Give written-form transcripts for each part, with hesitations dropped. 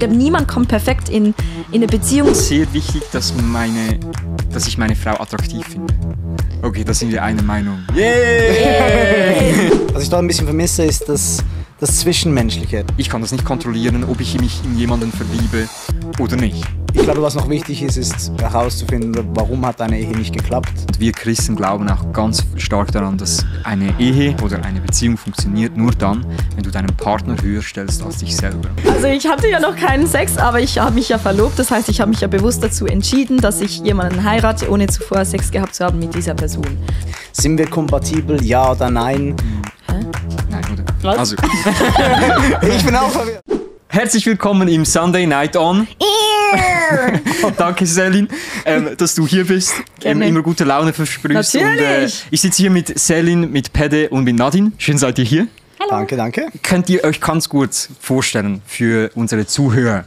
glaube, niemand kommt perfekt in eine Beziehung. Es ist sehr wichtig, dass ich meine Frau attraktiv finde. Okay, da sind wir einer Meinung. Yeah! Was ich da ein bisschen vermisse, ist das Zwischenmenschliche. Ich kann das nicht kontrollieren, ob ich mich in jemanden verliebe oder nicht. Ich glaube, was noch wichtig ist herauszufinden, warum hat eine Ehe nicht geklappt. Und wir Christen glauben auch ganz stark daran, dass eine Ehe oder eine Beziehung funktioniert nur dann, wenn du deinen Partner höher stellst als dich selber. Also ich hatte ja noch keinen Sex, aber ich habe mich ja verlobt. Das heißt, ich habe mich ja bewusst dazu entschieden, dass ich jemanden heirate, ohne zuvor Sex gehabt zu haben mit dieser Person. Sind wir kompatibel, ja oder nein? Nein, oder? Was? Also, Ich bin auch verwirrt. herzlich willkommen im Sunday Night On. Danke, Selin, dass du hier bist. Gerne. Immer gute Laune versprühst. Natürlich. Und, ich sitze hier mit Selin, mit Pede und mit Nadine. Schön seid ihr hier. Danke, danke. Könnt ihr euch ganz kurz vorstellen für unsere Zuhörer,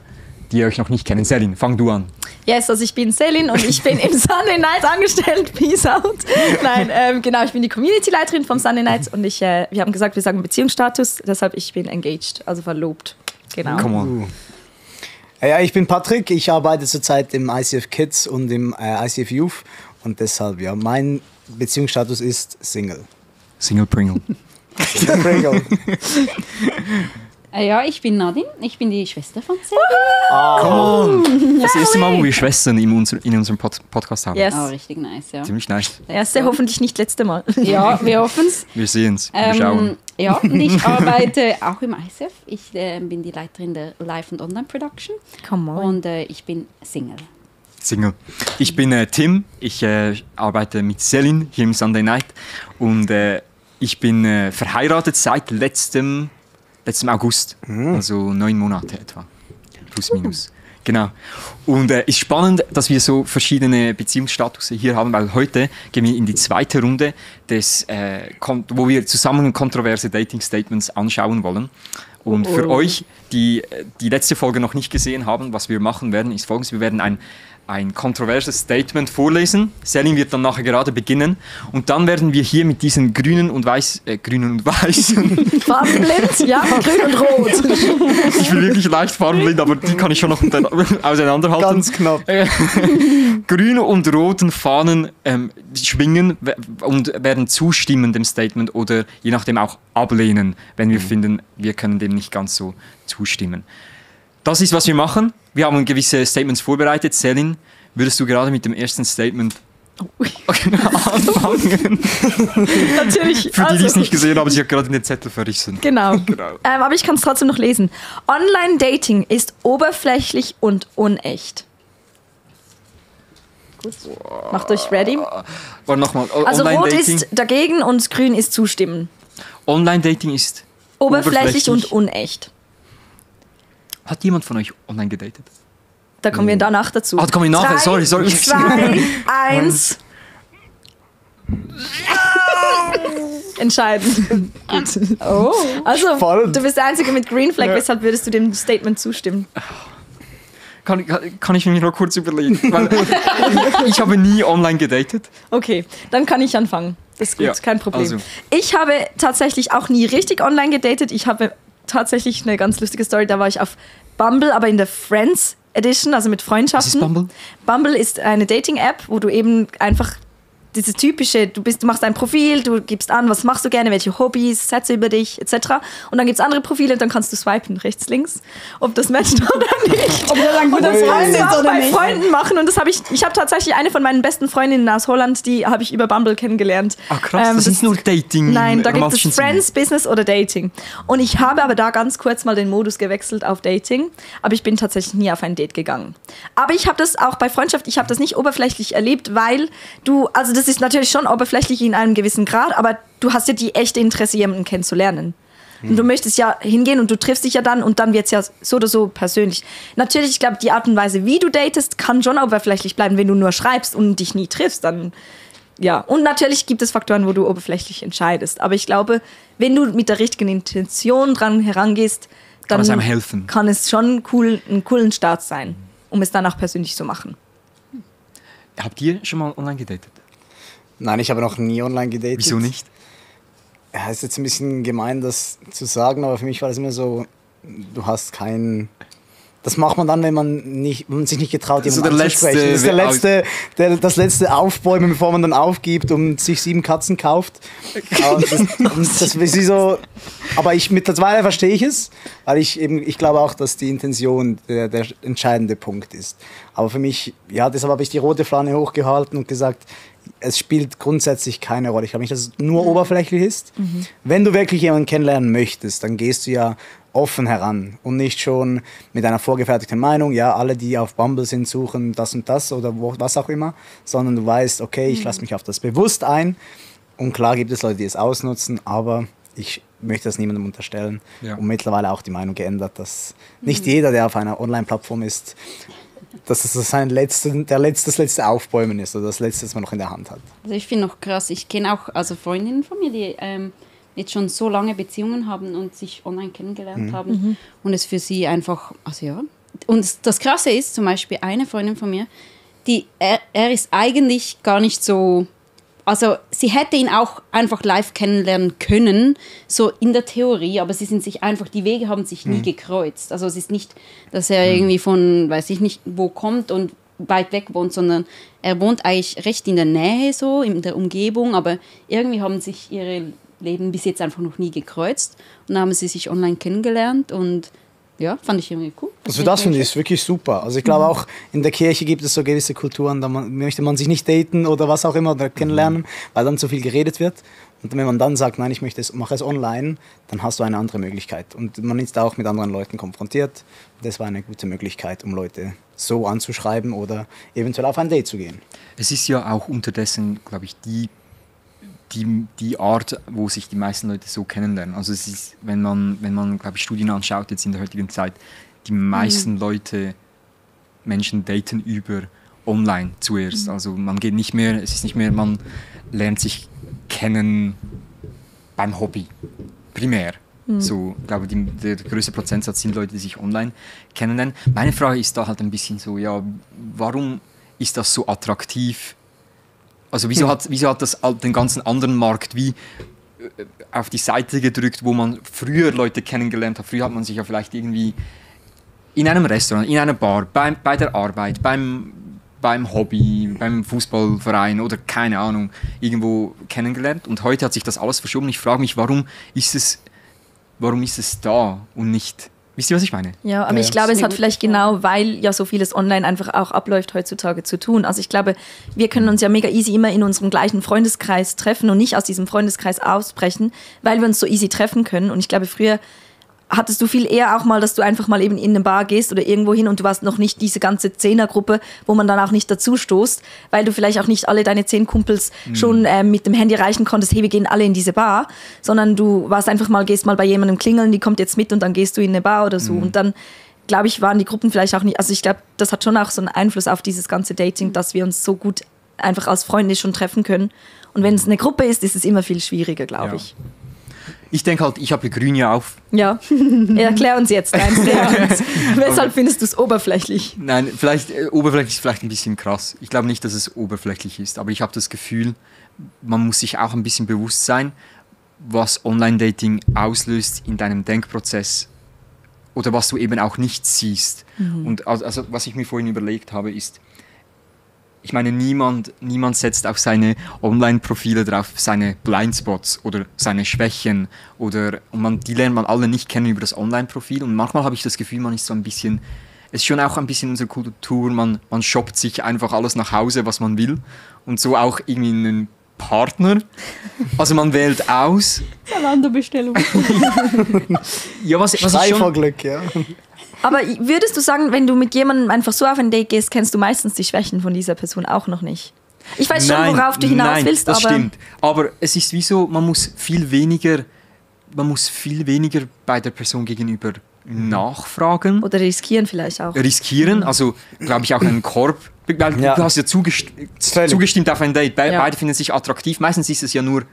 die euch noch nicht kennen? Selin, fang du an. Yes, also ich bin Selin und ich bin im Sunday Night angestellt. Peace out. Nein, genau, ich bin die Community-Leiterin vom Sunday Night und wir haben gesagt, wir sagen Beziehungsstatus, deshalb ich bin engaged, also verlobt. Genau. Come on. Ja, ich bin Patrick, ich arbeite zurzeit im ICF Kids und im ICF Youth und deshalb, ja, mein Beziehungsstatus ist Single. Single Pringle. Pringle. Ja, ich bin Nadine, ich bin die Schwester von Selin. Come on. Das erste Mal, wo wir Schwestern in unserem Podcast haben. Yes. Oh, richtig nice, ja. Ziemlich nice. Erste, hoffentlich nicht letzte Mal. Ja, wir hoffen's. Wir sehen's. Wir schauen. Ja, und ich arbeite auch im ICF. Ich bin die Leiterin der Live- und Online-Production. Come on. Und ich bin Single. Single. Ich bin Tim. Ich arbeite mit Selin hier im Sunday Night. Und ich bin verheiratet seit letztem August. Also 9 Monate etwa. Plus, minus. Genau. Und ist spannend, dass wir so verschiedene Beziehungsstatus hier haben, weil heute gehen wir in die zweite Runde, wo wir zusammen kontroverse Dating-Statements anschauen wollen. Und für euch, die die letzte Folge noch nicht gesehen haben, was wir machen werden, ist Folgendes. Wir werden ein kontroverses Statement vorlesen. Selin wird dann nachher gerade beginnen. Und dann werden wir hier mit diesen grünen und weißen Farbenblind, ja, grün und rot. ich bin wirklich leicht farbenblind, aber die kann ich schon noch auseinanderhalten. Ganz knapp. Grün und roten Fahnen schwingen und werden zustimmen dem Statement oder je nachdem auch ablehnen, wenn wir finden, wir können dem nicht ganz so zustimmen. Das ist, was wir machen. Wir haben gewisse Statements vorbereitet. Selin, würdest du gerade mit dem ersten Statement anfangen? Natürlich. Für die, die es nicht gesehen haben, sie hat gerade den Zettel verrissen. Genau. Aber ich kann es trotzdem noch lesen. Online-Dating ist oberflächlich und unecht. Gut. Macht euch ready. Warte nochmal. Also rot ist dagegen und grün ist zustimmen. Online-Dating ist Oberflächlich und unecht. Hat jemand von euch online gedatet? Da kommen wir danach dazu. Ah, da kommen wir nachher. 3, Sorry. 2, 1. Entscheiden. Oh. Also, Spannend. du bist der Einzige mit Green Flag, weshalb würdest du dem Statement zustimmen? Kann ich mich noch kurz überlegen? Weil ich habe nie online gedatet. Okay, dann kann ich anfangen. Das ist gut, Ja, kein Problem. also. Ich habe tatsächlich auch nie richtig online gedatet. Ich habe tatsächlich eine ganz lustige Story. Da war ich auf Bumble, aber in der Friends Edition, also mit Freundschaften. Was ist Bumble? Bumble ist eine Dating-App, wo du eben einfach dieses typische, du machst ein Profil, du gibst an, was machst du gerne, welche Hobbys, Sätze über dich, etc. Und dann gibt es andere Profile und dann kannst du swipen, rechts, links, ob das matcht oder nicht. Ob das ein guter Das Freund kannst du ist auch oder bei nicht. Freunden machen und das habe ich habe tatsächlich eine von meinen besten Freundinnen aus Holland, die habe ich über Bumble kennengelernt. Ah, krass, das ist nicht nur Dating. Nein, da im gibt romantischen es Friends, Business oder Dating. Und ich habe aber da ganz kurz mal den Modus gewechselt auf Dating, aber ich bin tatsächlich nie auf ein Date gegangen. Aber ich habe das auch bei Freundschaft, ich habe das nicht oberflächlich erlebt, weil also das ist natürlich schon oberflächlich in einem gewissen Grad, aber du hast ja die echte Interesse, jemanden kennenzulernen. Und du möchtest ja hingehen und du triffst dich ja dann und dann wird es ja so oder so persönlich. Natürlich, ich glaube, die Art und Weise, wie du datest, kann schon oberflächlich bleiben, wenn du nur schreibst und dich nie triffst, dann ja. Und natürlich gibt es Faktoren, wo du oberflächlich entscheidest. Aber ich glaube, wenn du mit der richtigen Intention dran herangehst, dann Kann es einem helfen. kann es schon einen coolen Start sein, um es dann auch persönlich zu machen. Habt ihr schon mal online gedatet? Nein, ich habe noch nie online gedatet. Wieso nicht? Ja, ist jetzt ein bisschen gemein, das zu sagen, aber für mich war das immer so, du hast kein Das macht man dann, wenn man sich nicht getraut, So jemanden der anzusprechen. Das ist das letzte Aufbäumen, bevor man dann aufgibt und sich 7 Katzen kauft. Aber das ist wie so. Aber mittlerweile verstehe ich es, weil ich glaube auch, dass die Intention der entscheidende Punkt ist. Aber für mich, ja, deshalb habe ich die rote Fahne hochgehalten und gesagt, es spielt grundsätzlich keine Rolle. Ich glaube nicht, dass es nur oberflächlich ist. Wenn du wirklich jemanden kennenlernen möchtest, dann gehst du ja offen heran und nicht schon mit einer vorgefertigten Meinung, ja, alle, die auf Bumble sind, suchen das und das oder was auch immer, sondern du weißt, okay, ich lasse mich auf das bewusst ein und klar gibt es Leute, die es ausnutzen, aber ich möchte das niemandem unterstellen und mittlerweile auch die Meinung geändert, dass nicht jeder, der auf einer Online-Plattform ist, dass das das letzte Aufbäumen ist oder das letzte, das man noch in der Hand hat. Also ich finde noch krass, ich kenne auch Freundinnen von mir, die jetzt schon so lange Beziehungen haben und sich online kennengelernt haben und es für sie einfach, also ja. Und das Krasse ist, zum Beispiel eine Freundin von mir, er ist eigentlich gar nicht so, also sie hätte ihn auch einfach live kennenlernen können, so in der Theorie, aber die Wege haben sich nie gekreuzt. Also es ist nicht, dass er irgendwie von, weiß ich nicht, wo kommt und weit weg wohnt, sondern er wohnt eigentlich recht in der Nähe, so in der Umgebung, aber irgendwie haben sich ihre Leben bis jetzt einfach noch nie gekreuzt und dann haben sie sich online kennengelernt und ja, fand ich irgendwie cool. Also das finde ich wirklich super. Also ich glaube auch in der Kirche gibt es so gewisse Kulturen, da möchte man sich nicht daten oder was auch immer oder kennenlernen, weil dann zu viel geredet wird. Und wenn man dann sagt, nein, mache es online, dann hast du eine andere Möglichkeit. Und man ist da auch mit anderen Leuten konfrontiert. Das war eine gute Möglichkeit, um Leute so anzuschreiben oder eventuell auf ein Date zu gehen. Es ist ja auch unterdessen, glaube ich, die Art, wo sich die meisten Leute so kennenlernen. Also es ist, wenn man glaube ich, Studien anschaut jetzt in der heutigen Zeit, die meisten Menschen daten über online zuerst. Also man geht nicht mehr, es ist nicht mehr, man lernt sich kennen beim Hobby, primär. So, ich glaube, der größte Prozentsatz sind Leute, die sich online kennenlernen. Meine Frage ist da halt ein bisschen so, ja, warum ist das so attraktiv? Also wieso hat das den ganzen anderen Markt wie auf die Seite gedrückt, wo man früher Leute kennengelernt hat? Früher hat man sich ja vielleicht irgendwie in einem Restaurant, in einer Bar, bei der Arbeit, beim Hobby, beim Fußballverein oder keine Ahnung, irgendwo kennengelernt. Und heute hat sich das alles verschoben. Ich frage mich, warum ist es da und nicht... Wisst ihr, was ich meine? Ja, aber ich glaube, es hat vielleicht genau, weil ja so vieles online einfach auch abläuft heutzutage zu tun. Also ich glaube, wir können uns ja mega easy immer in unserem gleichen Freundeskreis treffen und nicht aus diesem Freundeskreis ausbrechen, weil wir uns so easy treffen können. Und ich glaube, früher hattest du viel eher auch mal, dass du einfach mal eben in eine Bar gehst oder irgendwo hin und du warst noch nicht diese ganze Zehnergruppe, wo man dann auch nicht dazu stoßt, weil du vielleicht auch nicht alle deine 10 Kumpels schon mit dem Handy erreichen konntest, hey, wir gehen alle in diese Bar, sondern du warst einfach mal, gehst mal bei jemandem klingeln, die kommt jetzt mit und dann gehst du in eine Bar oder so. Und dann, glaube ich, waren die Gruppen vielleicht auch nicht, also ich glaube, das hat schon auch so einen Einfluss auf dieses ganze Dating, dass wir uns so gut einfach als Freunde schon treffen können. Und wenn es eine Gruppe ist es immer viel schwieriger, glaube ich. Ich denke halt, ich habe grün ja auf. Ja, erklär uns jetzt eins. Weshalb findest du es oberflächlich? Nein, vielleicht oberflächlich ist vielleicht ein bisschen krass. Ich glaube nicht, dass es oberflächlich ist, aber ich habe das Gefühl, man muss sich auch ein bisschen bewusst sein, was Online-Dating auslöst in deinem Denkprozess oder was du eben auch nicht siehst. Und also was ich mir vorhin überlegt habe, ist, ich meine, niemand setzt auf seine Online-Profile drauf seine Blindspots oder seine Schwächen die lernt man alle nicht kennen über das Online-Profil und manchmal habe ich das Gefühl, man ist so ein bisschen, es ist schon auch ein bisschen unsere Kultur, man shoppt sich einfach alles nach Hause, was man will und so auch irgendwie einen Partner, also man wählt aus. Zalando-Bestellung. Ja, was Schrei schon... vor Glück, ja. Aber würdest du sagen, wenn du mit jemandem einfach so auf ein Date gehst, kennst du meistens die Schwächen von dieser Person auch noch nicht? Ich weiß schon, worauf du hinaus willst, das stimmt. Aber es ist wie so, man muss viel weniger bei der Person gegenüber nachfragen. Oder riskieren vielleicht auch. Riskieren, also glaube ich auch einen Korb. Weil du hast ja zugestimmt auf ein Date. Beide finden sich attraktiv. Meistens ist es ja nur...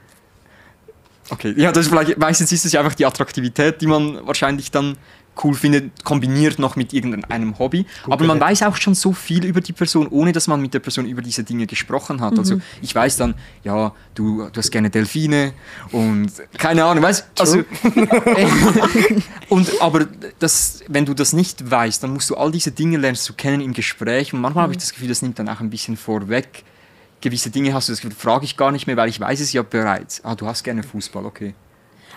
Okay, ja, meistens ist es ja einfach die Attraktivität, die man wahrscheinlich dann cool findet, kombiniert noch mit irgendeinem Hobby. Aber man weiß auch schon so viel über die Person, ohne dass man mit der Person über diese Dinge gesprochen hat. Also ich weiß dann, ja, du hast gerne Delfine und keine Ahnung, weißt du? Also, aber wenn du das nicht weißt, dann musst du all diese Dinge lernst du kennen im Gespräch und manchmal habe ich das Gefühl, das nimmt dann auch ein bisschen vorweg. Gewisse Dinge hast du das Gefühl, frage ich gar nicht mehr, weil ich weiß es ja bereits. Ah, du hast gerne Fußball, okay.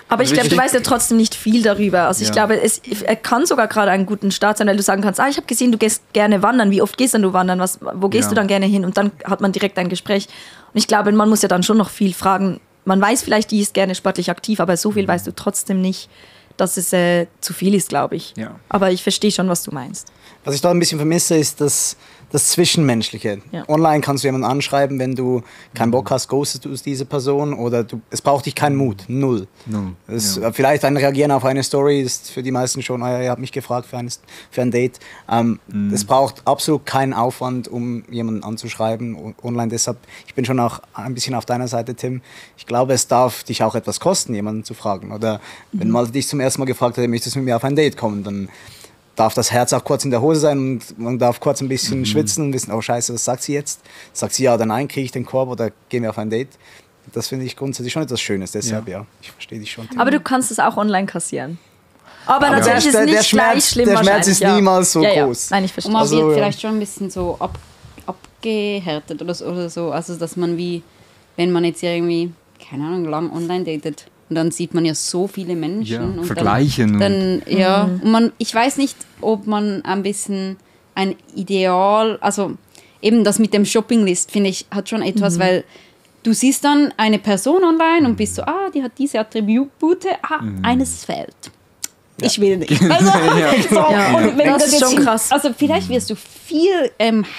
Aber ich glaube, du weißt ja trotzdem nicht viel darüber. Also ich glaube, es kann sogar gerade einen guten Start sein, weil du sagen kannst, ich habe gesehen, du gehst gerne wandern. Wie oft gehst du wandern? Wo gehst du dann gerne hin? Und dann hat man direkt ein Gespräch. Und ich glaube, man muss ja dann schon noch viel fragen. Man weiß vielleicht, die ist gerne sportlich aktiv, aber so viel weißt du trotzdem nicht, dass es zu viel ist, glaube ich. Ja. Aber ich verstehe schon, was du meinst. Was ich da ein bisschen vermisse, ist das Zwischenmenschliche. Ja. Online kannst du jemanden anschreiben, wenn du keinen Bock hast, ghostest du diese Person oder es braucht dich keinen Mut, null. Vielleicht ein Reagieren auf eine Story ist für die meisten schon, ihr habt mich gefragt für ein Date. Es braucht absolut keinen Aufwand, um jemanden anzuschreiben online. Deshalb, ich bin schon auch ein bisschen auf deiner Seite, Tim. Ich glaube, es darf dich auch etwas kosten, jemanden zu fragen. Oder wenn man dich zum ersten Mal gefragt hat, möchtest du mit mir auf ein Date kommen, dann darf das Herz auch kurz in der Hose sein und man darf kurz ein bisschen schwitzen und wissen, oh scheiße, was sagt sie jetzt? Sagt sie ja oder nein, kriege ich den Korb oder gehen wir auf ein Date? Das finde ich grundsätzlich schon etwas Schönes, deshalb ich verstehe dich schon. Aber du kannst es auch online kassieren. Aber natürlich ist es nicht gleich schlimm. Der Schmerz ist niemals so groß. Nein, ich verstehe. Und man wird vielleicht schon ein bisschen so abgehärtet oder so, also dass man wie, wenn man jetzt irgendwie, keine Ahnung, lang online datet, und dann sieht man ja so viele Menschen. Und vergleichen. Und ich weiß nicht, ob man ein bisschen ein Ideal, also eben das mit dem Shoppinglist, finde ich, hat schon etwas, weil du siehst dann eine Person online und bist so, die hat diese Attribute, eines fehlt. Ja. Ich will nicht. Also, und wenn das ist schon krass. Also vielleicht wirst du viel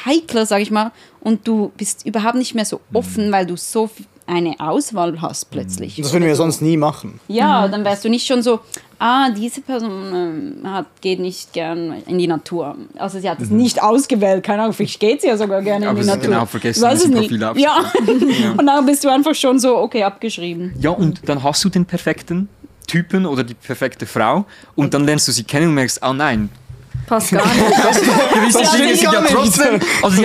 heikler, sag ich mal, und du bist überhaupt nicht mehr so offen, weil du so eine Auswahl hast plötzlich. Das würden wir sonst nie machen. Ja, dann wärst du nicht schon so, diese Person geht nicht gern in die Natur. Also sie hat es nicht ausgewählt, keine Ahnung, vielleicht geht sie ja sogar gerne in die Natur. Genau, vergessen, weiß es nicht. Ja. Und dann bist du einfach schon so, okay, abgeschrieben. Ja, und dann hast du den perfekten Typen oder die perfekte Frau und dann lernst du sie kennen und merkst, nein, passt gar nicht. Sie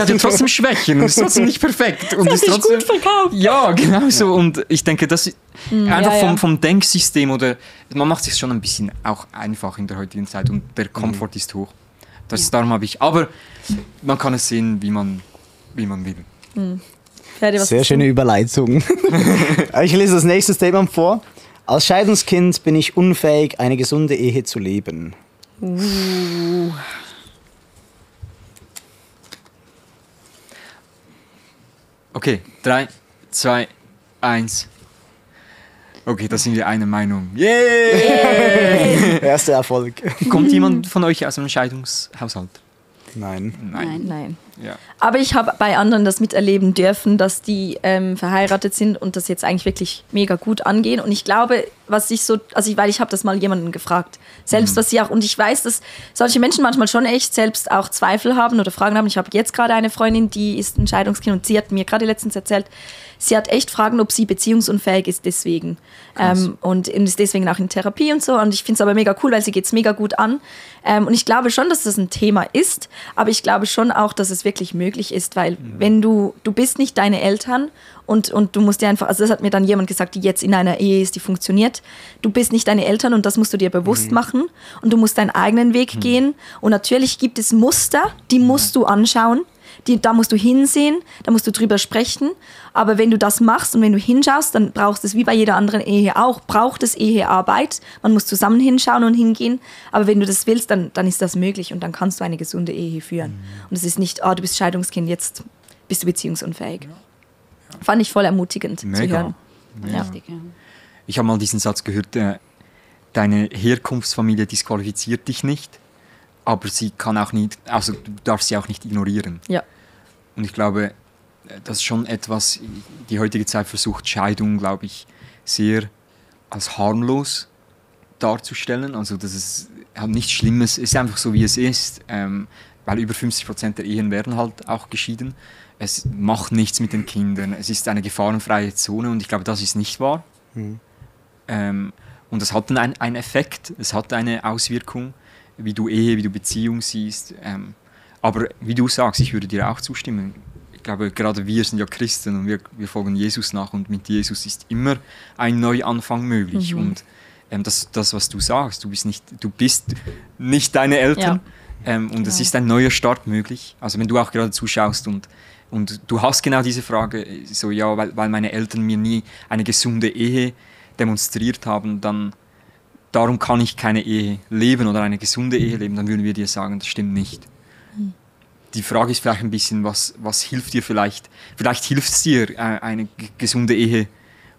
hat ja trotzdem Schwächen und ist trotzdem nicht perfekt. Und das ist trotzdem gut verkauft. Ja, genau so. Und ich denke, das ist einfach vom Denksystem oder man macht es sich schon ein bisschen auch einfach in der heutigen Zeit und der Komfort ist hoch. Darum habe ich. Aber man kann es sehen, wie man will. Sehr schöne Überleitung. Ich lese das nächste Statement vor. Als Scheidungskind bin ich unfähig, eine gesunde Ehe zu leben. Okay, 3, 2, 1. Okay, da sind wir einer Meinung. Yeah! Erster Erfolg. Kommt jemand von euch aus einem Scheidungshaushalt? Nein. Ja. Aber ich habe bei anderen das miterleben dürfen, dass die verheiratet sind und das jetzt eigentlich wirklich mega gut angehen. Und ich glaube, weil ich habe das mal jemanden gefragt, selbst was sie auch, und ich weiß, dass solche Menschen manchmal schon echt selbst auch Zweifel haben oder Fragen haben. Ich habe jetzt gerade eine Freundin, die ist ein Scheidungskind und sie hat mir gerade letztens erzählt, sie hat echt Fragen, ob sie beziehungsunfähig ist deswegen. Und ist deswegen auch in Therapie und so. Und ich finde es aber mega cool, weil sie geht es mega gut an. Und ich glaube schon, dass das ein Thema ist, aber ich glaube schon auch, dass es wirklich möglich ist, weil wenn du bist nicht deine Eltern und du musst dir einfach, also das hat mir dann jemand gesagt, die jetzt in einer Ehe ist, die funktioniert, du bist nicht deine Eltern und das musst du dir bewusst machen und du musst deinen eigenen Weg gehen und natürlich gibt es Muster, die musst du anschauen. Da musst du hinsehen, da musst du drüber sprechen. Aber wenn du das machst und wenn du hinschaust, dann brauchst es wie bei jeder anderen Ehe auch, braucht es Ehearbeit. Man muss zusammen hinschauen und hingehen. Aber wenn du das willst, dann ist das möglich und dann kannst du eine gesunde Ehe führen. Und es ist nicht, du bist Scheidungskind, jetzt bist du beziehungsunfähig. Fand ich voll ermutigend zu hören. Ja. Ich habe mal diesen Satz gehört, deine Herkunftsfamilie disqualifiziert dich nicht. Aber sie kann auch nicht, also du darfst sie auch nicht ignorieren. Ja. Und ich glaube, das ist schon etwas, die heutige Zeit versucht, Scheidung, glaube ich, sehr als harmlos darzustellen. Also das ist nichts Schlimmes, es ist einfach so, wie es ist. Weil über 50% der Ehen werden halt auch geschieden. Es macht nichts mit den Kindern, es ist eine gefahrenfreie Zone und ich glaube, das ist nicht wahr. Und das hat einen Effekt, es hat eine Auswirkung. wie du Ehe, wie du Beziehung siehst. Aber wie du sagst, ich würde dir auch zustimmen. Ich glaube, gerade wir sind ja Christen und wir folgen Jesus nach und mit Jesus ist immer ein Neuanfang möglich. Und das, was du sagst, du bist nicht deine Eltern und es ist ein neuer Start möglich. Also wenn du auch gerade zuschaust und du hast genau diese Frage, so ja, weil meine Eltern mir nie eine gesunde Ehe demonstriert haben, dann darum kann ich keine Ehe leben oder eine gesunde Ehe leben, dann würden wir dir sagen, das stimmt nicht. Die Frage ist vielleicht ein bisschen, was hilft dir vielleicht? Vielleicht hilft es dir, eine gesunde Ehe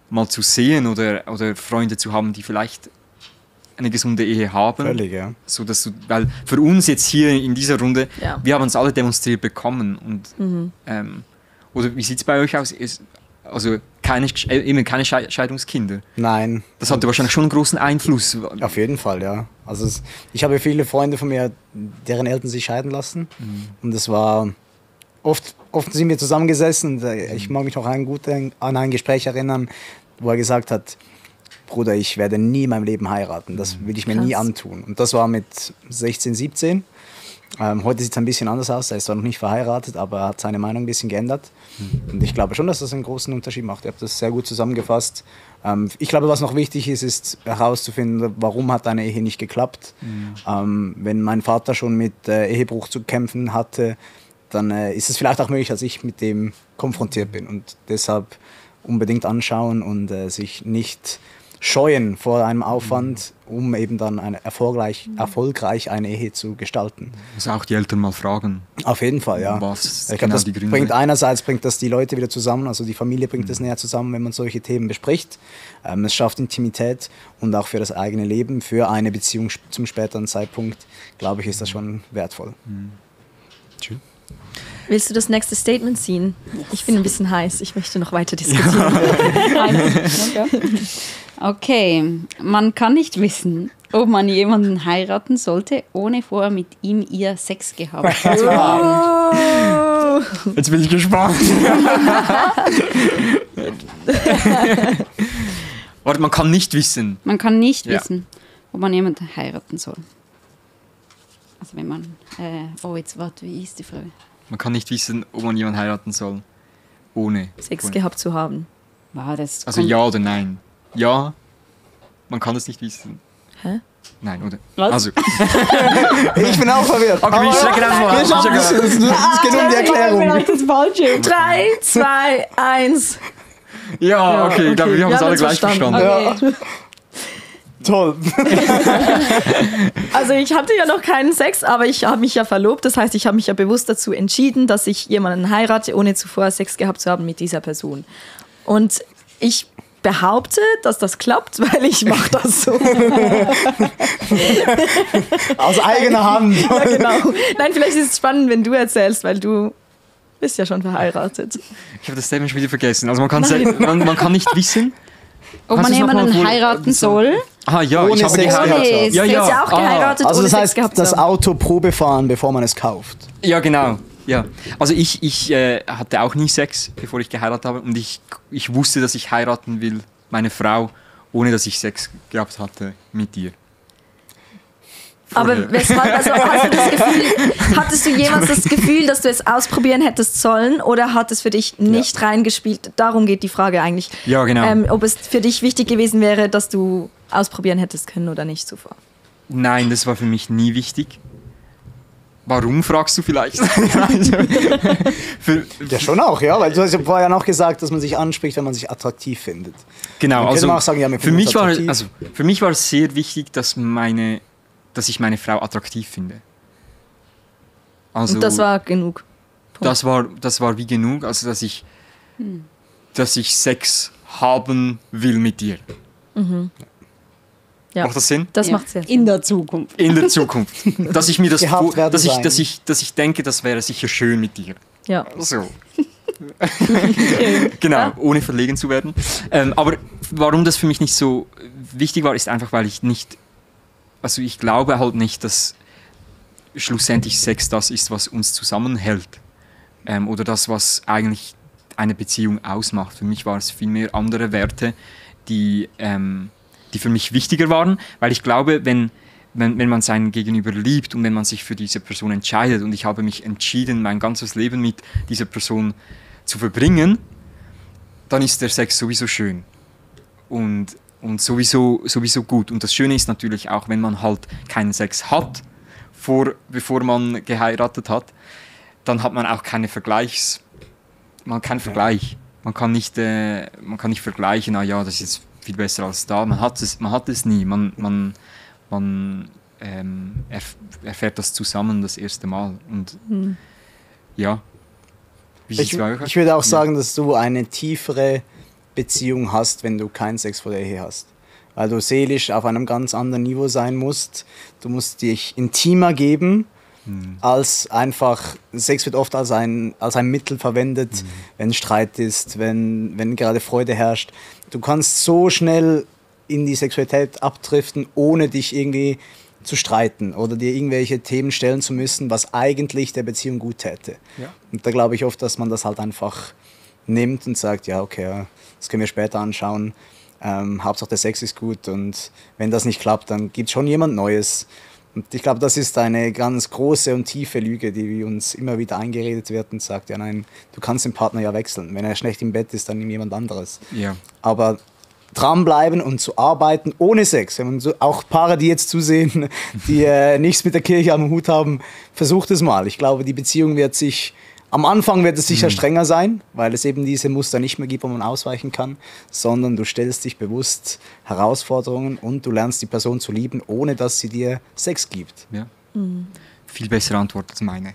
mal zu sehen oder Freunde zu haben, die vielleicht eine gesunde Ehe haben. Völlig, ja. So, dass weil für uns jetzt hier in dieser Runde, wir haben uns alle demonstriert bekommen. Und, oder wie sieht es bei euch aus? Also keine Scheidungskinder? Nein. Das hatte wahrscheinlich schon einen großen Einfluss. Auf jeden Fall, ja. Also ich habe viele Freunde von mir, deren Eltern sich scheiden lassen. Und es war oft sind wir zusammengesessen. Und ich mag mich noch an ein Gespräch erinnern, wo er gesagt hat, Bruder, ich werde nie in meinem Leben heiraten. Das will ich mir nie antun. Und das war mit 16, 17. Heute sieht es ein bisschen anders aus. Er ist zwar noch nicht verheiratet, aber er hat seine Meinung ein bisschen geändert. Und ich glaube schon, dass das einen großen Unterschied macht. Ihr habt das sehr gut zusammengefasst. Ich glaube, was noch wichtig ist herauszufinden, warum hat eine Ehe nicht geklappt. Wenn mein Vater schon mit Ehebruch zu kämpfen hatte, dann ist es vielleicht auch möglich, dass ich mit dem konfrontiert bin. Und deshalb unbedingt anschauen und sich nicht scheuen vor einem Aufwand, um eben dann erfolgreich eine Ehe zu gestalten. Also auch die Eltern mal fragen. Auf jeden Fall, ja. Was ich glaube, das bringt das die Leute wieder zusammen, also die Familie bringt es näher zusammen, wenn man solche Themen bespricht. Es schafft Intimität und auch für das eigene Leben, für eine Beziehung zum späteren Zeitpunkt, glaube ich, ist das schon wertvoll. Schön. Willst du das nächste Statement ziehen? Ich bin ein bisschen heiß, ich möchte noch weiter diskutieren. Okay, man kann nicht wissen, ob man jemanden heiraten sollte, ohne vorher mit ihr Sex gehabt zu haben. Jetzt bin ich gespannt. Warte, man kann nicht wissen. Man kann nicht wissen, ob man jemanden heiraten soll. Also wenn man... wie ist die Frage? Man kann nicht wissen, ob man jemanden heiraten soll, ohne Sex gehabt zu haben. Wow, also ja oder nein? Ja, man kann es nicht wissen. Hä? Nein, oder? Was? Also. Ich bin auch verwirrt. Okay, wir stecken einfach Das ist genug die Erklärung. Das Falsche. 3, 2, 1. Ja, okay, ich glaube, wir haben es alle gleich verstanden. Okay. Ja. Toll. Also ich hatte ja noch keinen Sex, aber ich habe mich ja verlobt. Das heißt, ich habe mich ja bewusst dazu entschieden, dass ich jemanden heirate, ohne zuvor Sex gehabt zu haben mit dieser Person. Und ich behaupte, dass das klappt, weil ich mache das so. Aus eigener Hand. Ja, genau. Nein, vielleicht ist es spannend, wenn du erzählst, weil du bist ja schon verheiratet. Ich habe das Statement schon wieder vergessen. Also man kann nicht wissen, ob man jemanden heiraten soll. Ah ja, ohne ich habe Sex geheiratet. Du hast ja auch geheiratet, Also ohne das Sex heißt, gehabt zu das haben. Auto Probe fahren, bevor man es kauft. Ja, genau. Ja. Also ich hatte auch nie Sex, bevor ich geheiratet habe. Und ich wusste, dass ich heiraten will, meine Frau, ohne dass ich Sex gehabt hatte mit dir. Aber weshalb, also hattest du jemals das Gefühl, dass du es ausprobieren hättest sollen, oder hat es für dich nicht reingespielt? Darum geht die Frage eigentlich. Ja, genau. Ob es für dich wichtig gewesen wäre, dass du ausprobieren hättest können oder nicht zuvor? Nein, das war für mich nie wichtig. Warum, fragst du vielleicht? Ja, schon auch, ja, weil du hast ja vorher noch gesagt, dass man sich anspricht, wenn man sich attraktiv findet. Genau, Dann könnte man auch sagen, ja, wir für finden mich uns war attraktiv. für mich war es sehr wichtig, dass ich meine Frau attraktiv finde. Also, Und das war genug. das war wie genug, also dass ich Sex haben will mit dir. Ja. Macht das Sinn? Das macht Sinn. In der Zukunft. In der Zukunft. Dass ich mir das Gehabt werden sein. dass ich denke, das wäre sicher schön mit dir. Ja. So. Genau, ohne verlegen zu werden. Aber warum das für mich nicht so wichtig war, ist einfach, weil ich glaube halt nicht, dass schlussendlich Sex das ist, was uns zusammenhält. Oder das, was eigentlich eine Beziehung ausmacht. Für mich waren es vielmehr andere Werte, die für mich wichtiger waren, weil ich glaube, wenn wenn man seinen Gegenüber liebt und wenn man sich für diese Person entscheidet und ich habe mich entschieden, mein ganzes Leben mit dieser Person zu verbringen, dann ist der Sex sowieso schön und sowieso gut. Und das Schöne ist natürlich auch, wenn man halt keinen Sex hat, bevor man geheiratet hat, dann hat man auch keinen Vergleich. Man kann nicht vergleichen, das ist jetzt viel besser als da. Man hat es nie. Man erfährt das zusammen das erste Mal. Und ja. Ich würde auch sagen, dass du eine tiefere Beziehung hast, wenn du keinen Sex vor der Ehe hast. Weil du seelisch auf einem ganz anderen Niveau sein musst. Du musst dich intimer geben, als einfach, Sex wird oft als ein Mittel verwendet, wenn Streit ist, wenn gerade Freude herrscht. Du kannst so schnell in die Sexualität abdriften, ohne dich irgendwie zu streiten oder dir irgendwelche Themen stellen zu müssen, was eigentlich der Beziehung gut täte. Ja. Und da glaube ich oft, dass man das halt einfach nimmt und sagt, ja, okay, das können wir später anschauen. Hauptsache der Sex ist gut und wenn das nicht klappt, dann gibt es schon jemand Neues. Und ich glaube, das ist eine ganz große und tiefe Lüge, die uns immer wieder eingeredet wird und sagt, ja nein, du kannst den Partner ja wechseln. Wenn er schlecht im Bett ist, dann nimm jemand anderes. Ja. Aber dranbleiben und zu arbeiten ohne Sex, auch Paare, die jetzt zusehen, die nichts mit der Kirche am Hut haben, versucht es mal. Ich glaube, die Beziehung am Anfang wird es sicher strenger sein, weil es eben diese Muster nicht mehr gibt, wo man ausweichen kann, sondern du stellst dich bewusst Herausforderungen und du lernst die Person zu lieben, ohne dass sie dir Sex gibt. Ja. Viel bessere Antwort als meine.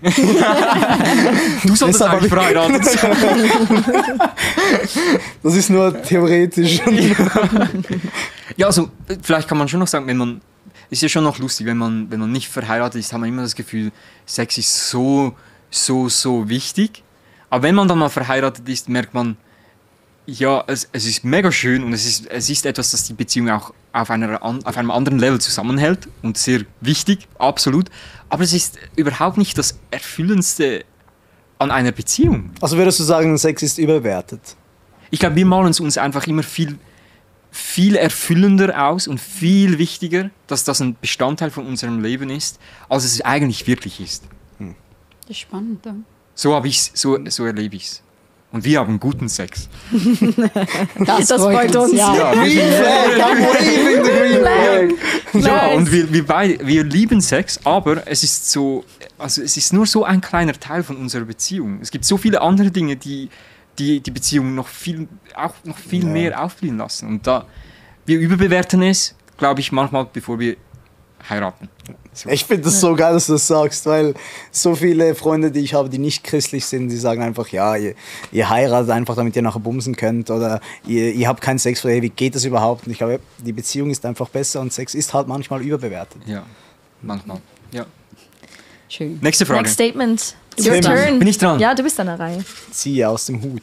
Du solltest eigentlich verheiratet sein. Das ist nur theoretisch. Ja, also vielleicht kann man schon noch sagen, ist ja schon noch lustig, wenn man nicht verheiratet ist, hat man immer das Gefühl, Sex ist so wichtig. Aber wenn man dann mal verheiratet ist, merkt man, ja, es ist mega schön und es ist etwas, das die Beziehung auch auf einem anderen Level zusammenhält und sehr wichtig, absolut. Aber es ist überhaupt nicht das Erfüllendste an einer Beziehung. Also würdest du sagen, Sex ist überbewertet? Ich glaube, wir malen es uns einfach immer viel erfüllender aus und viel wichtiger, dass das ein Bestandteil von unserem Leben ist, als es eigentlich wirklich ist. Das ist spannend. Ja. So erlebe ich es. Und wir haben guten Sex. Das freut uns. Ja. Ja, und wir lieben Sex, aber es ist nur so ein kleiner Teil von unserer Beziehung. Es gibt so viele andere Dinge, die Beziehung noch viel mehr aufblühen lassen. Und wir überbewerten es, glaube ich, manchmal, bevor wir heiraten. So. Ich finde das so geil, dass du das sagst, weil so viele Freunde, die ich habe, die nicht christlich sind, die sagen einfach, ja, ihr heiratet einfach, damit ihr nachher bumsen könnt oder ihr habt keinen Sex vor der Ehe, wie geht das überhaupt? Und ich glaube, die Beziehung ist einfach besser und Sex ist halt manchmal überbewertet. Ja, manchmal, ja. Schön. Nächste Frage. Next statement. Your turn. Bin ich dran? Ja, du bist an der Reihe. Ziehe aus dem Hut.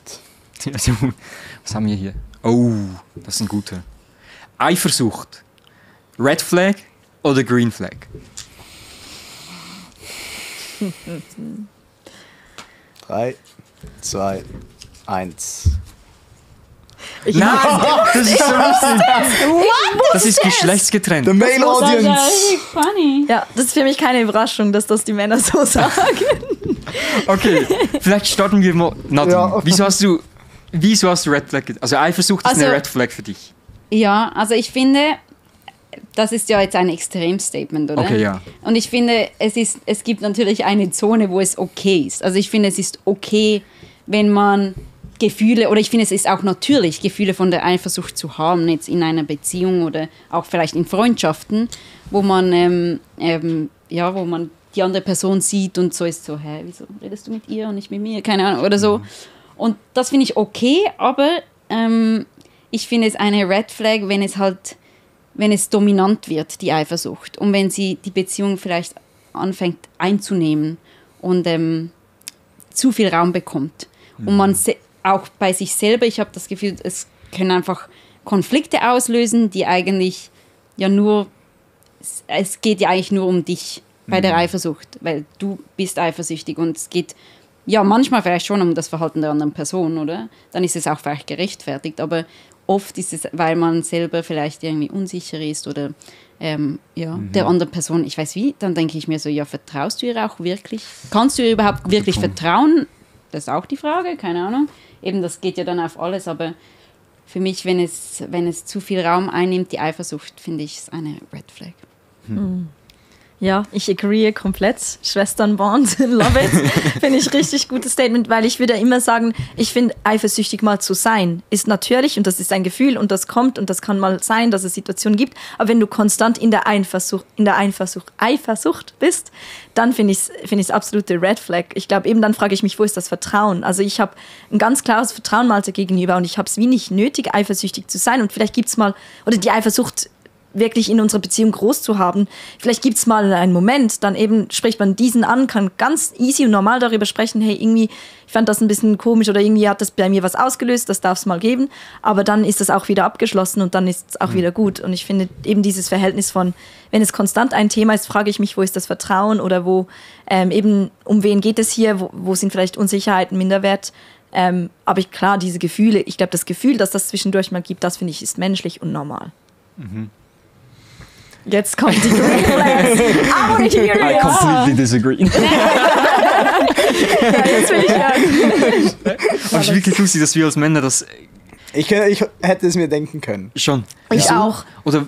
Was haben wir hier? Oh, das ist ein guter. Eifersucht. Red Flag oder Green Flag? 3, 2, 1. Nein, das ist so lustig. Das ist geschlechtsgetrennt. The male Das ist audience. richtig funny. Ja, das ist für mich keine Überraschung, dass das die Männer so sagen. Okay, vielleicht starten wir mal. Nadine, Ja. wieso hast du Red Flag? Also Eifersucht ist eine Red Flag für dich. Ja, also ich finde, das ist ja jetzt ein Extremstatement, oder? Okay, ja. Und ich finde, es gibt natürlich eine Zone, wo es okay ist. Also ich finde, es ist okay, wenn man Gefühle, oder ich finde, es ist auch natürlich, Gefühle von der Eifersucht zu haben, jetzt in einer Beziehung oder auch vielleicht in Freundschaften, wo man, wo man die andere Person sieht und so ist so, hä, wieso redest du mit ihr und nicht mit mir, keine Ahnung, oder so. Und das finde ich okay, aber ich finde es eine Red Flag, wenn es dominant wird, die Eifersucht, und wenn sie die Beziehung vielleicht anfängt einzunehmen und zu viel Raum bekommt. Und man auch bei sich selber, ich habe das Gefühl, es können einfach Konflikte auslösen, die eigentlich es geht ja eigentlich nur um dich bei der Eifersucht, weil du bist eifersüchtig und es geht ja manchmal vielleicht schon um das Verhalten der anderen Person, oder? Dann ist es auch vielleicht gerechtfertigt, aber oft ist es, weil man selber vielleicht irgendwie unsicher ist oder der anderen Person, ich weiß wie, dann denke ich mir so, ja, vertraust du ihr auch wirklich? Kannst du ihr überhaupt wirklich vertrauen? Das ist auch die Frage, keine Ahnung. Eben, das geht ja dann auf alles, aber für mich, wenn es zu viel Raum einnimmt, die Eifersucht, finde ich, ist eine Red Flag. Ja, ich agree komplett. Schwesternbond, love it. Finde ich richtig gutes Statement, weil ich würde immer sagen, ich finde, eifersüchtig mal zu sein, ist natürlich und das ist ein Gefühl und das kommt und das kann mal sein, dass es Situationen gibt. Aber wenn du konstant in der Eifersucht bist, dann finde ich es absolute Red Flag. Ich glaube, eben dann frage ich mich, wo ist das Vertrauen? Also ich habe ein ganz klares Vertrauen Malte gegenüber und ich habe es wie nicht nötig, eifersüchtig zu sein. Und vielleicht gibt es mal, oder die Eifersucht wirklich in unserer Beziehung groß zu haben. Vielleicht gibt es mal einen Moment, dann eben spricht man diesen an, kann ganz easy und normal darüber sprechen, hey, irgendwie, ich fand das ein bisschen komisch oder irgendwie hat das bei mir was ausgelöst, das darf es mal geben, aber dann ist das auch wieder abgeschlossen und dann ist es auch wieder gut. Und ich finde eben dieses Verhältnis von, wenn es konstant ein Thema ist, frage ich mich, wo ist das Vertrauen oder wo eben, um wen geht es hier, wo sind vielleicht Unsicherheiten, Minderwert. Aber klar, diese Gefühle, ich glaube, das Gefühl, dass das zwischendurch mal gibt, das finde ich, ist menschlich und normal. Jetzt kommt die Green Flags. I want to hear it. I completely disagree. Ja, jetzt will ich hören. Aber es ist wirklich lustig, dass wir als Männer das Ich hätte es mir denken können. schon. Ich auch. Oder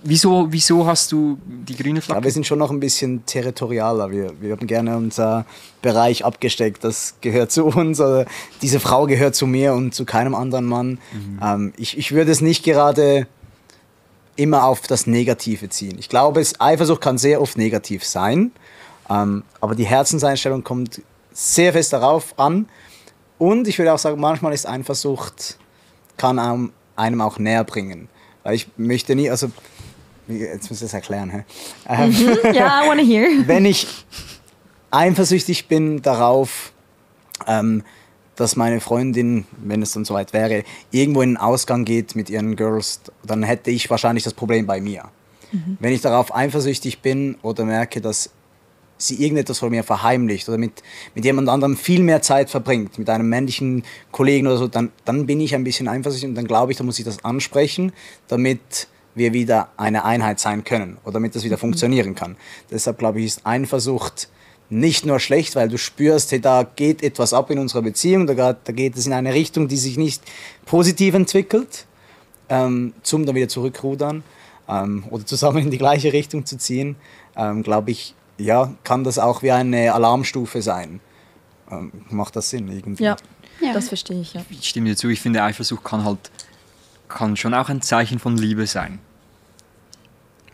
wieso hast du die grüne Flagge? Aber wir sind schon noch ein bisschen territorialer. Wir haben gerne unser Bereich abgesteckt. Das gehört zu uns. Oder diese Frau gehört zu mir und zu keinem anderen Mann. Ich würde es nicht gerade immer auf das Negative ziehen. Ich glaube, Eifersucht kann sehr oft negativ sein, aber die Herzenseinstellung kommt sehr fest darauf an. Und ich würde auch sagen, manchmal ist Eifersucht, kann einem auch näher bringen. Weil ich möchte nie, also, jetzt muss ich das erklären. Ja, I want to hear. Wenn ich eifersüchtig bin darauf, dass meine Freundin, wenn es dann soweit wäre, irgendwo in den Ausgang geht mit ihren Girls, dann hätte ich wahrscheinlich das Problem bei mir. Wenn ich darauf eifersüchtig bin oder merke, dass sie irgendetwas von mir verheimlicht oder mit jemand anderem viel mehr Zeit verbringt, mit einem männlichen Kollegen oder so, dann bin ich ein bisschen eifersüchtig und dann glaube ich, da muss ich das ansprechen, damit wir wieder eine Einheit sein können oder damit das wieder funktionieren kann. Deshalb glaube ich, ist Eifersucht nicht nur schlecht, weil du spürst, hey, da geht etwas ab in unserer Beziehung, da geht es in eine Richtung, die sich nicht positiv entwickelt, zum dann wieder zurückrudern oder zusammen in die gleiche Richtung zu ziehen, glaube ich, ja, kann das auch wie eine Alarmstufe sein. Macht das Sinn irgendwie? Ja, das verstehe ich, ja. Ich stimme dir zu, ich finde, Eifersucht kann schon auch ein Zeichen von Liebe sein.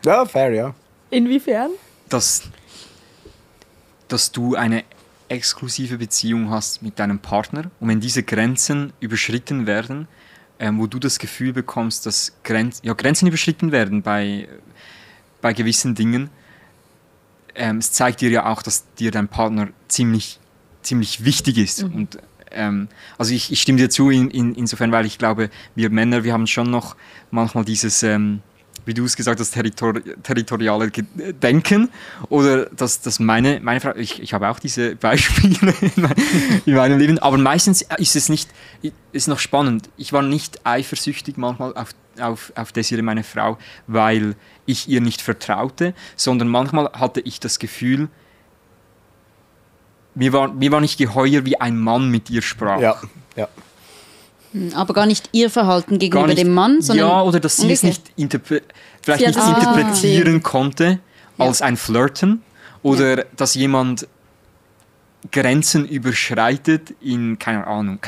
Ja, fair, ja. Inwiefern? Dass du eine exklusive Beziehung hast mit deinem Partner und wenn diese Grenzen überschritten werden, wo du das Gefühl bekommst, dass Grenzen überschritten werden bei gewissen Dingen, es zeigt dir ja auch, dass dir dein Partner ziemlich wichtig ist. Und, also ich stimme dir zu insofern, weil ich glaube, wir Männer, wir haben schon noch manchmal dieses wie du es gesagt hast, territoriale Denken oder dass meine Frau, ich habe auch diese Beispiele in meinem Leben, aber meistens ist noch spannend. Ich war nicht eifersüchtig manchmal auf Desiree, meine Frau, weil ich ihr nicht vertraute, sondern manchmal hatte ich das Gefühl, mir war nicht geheuer, wie ein Mann mit ihr sprach. Ja. Aber gar nicht ihr Verhalten gegenüber dem Mann, sondern ja, oder dass sie es nicht interpretieren konnte als ein Flirten oder dass jemand Grenzen überschreitet, keine Ahnung,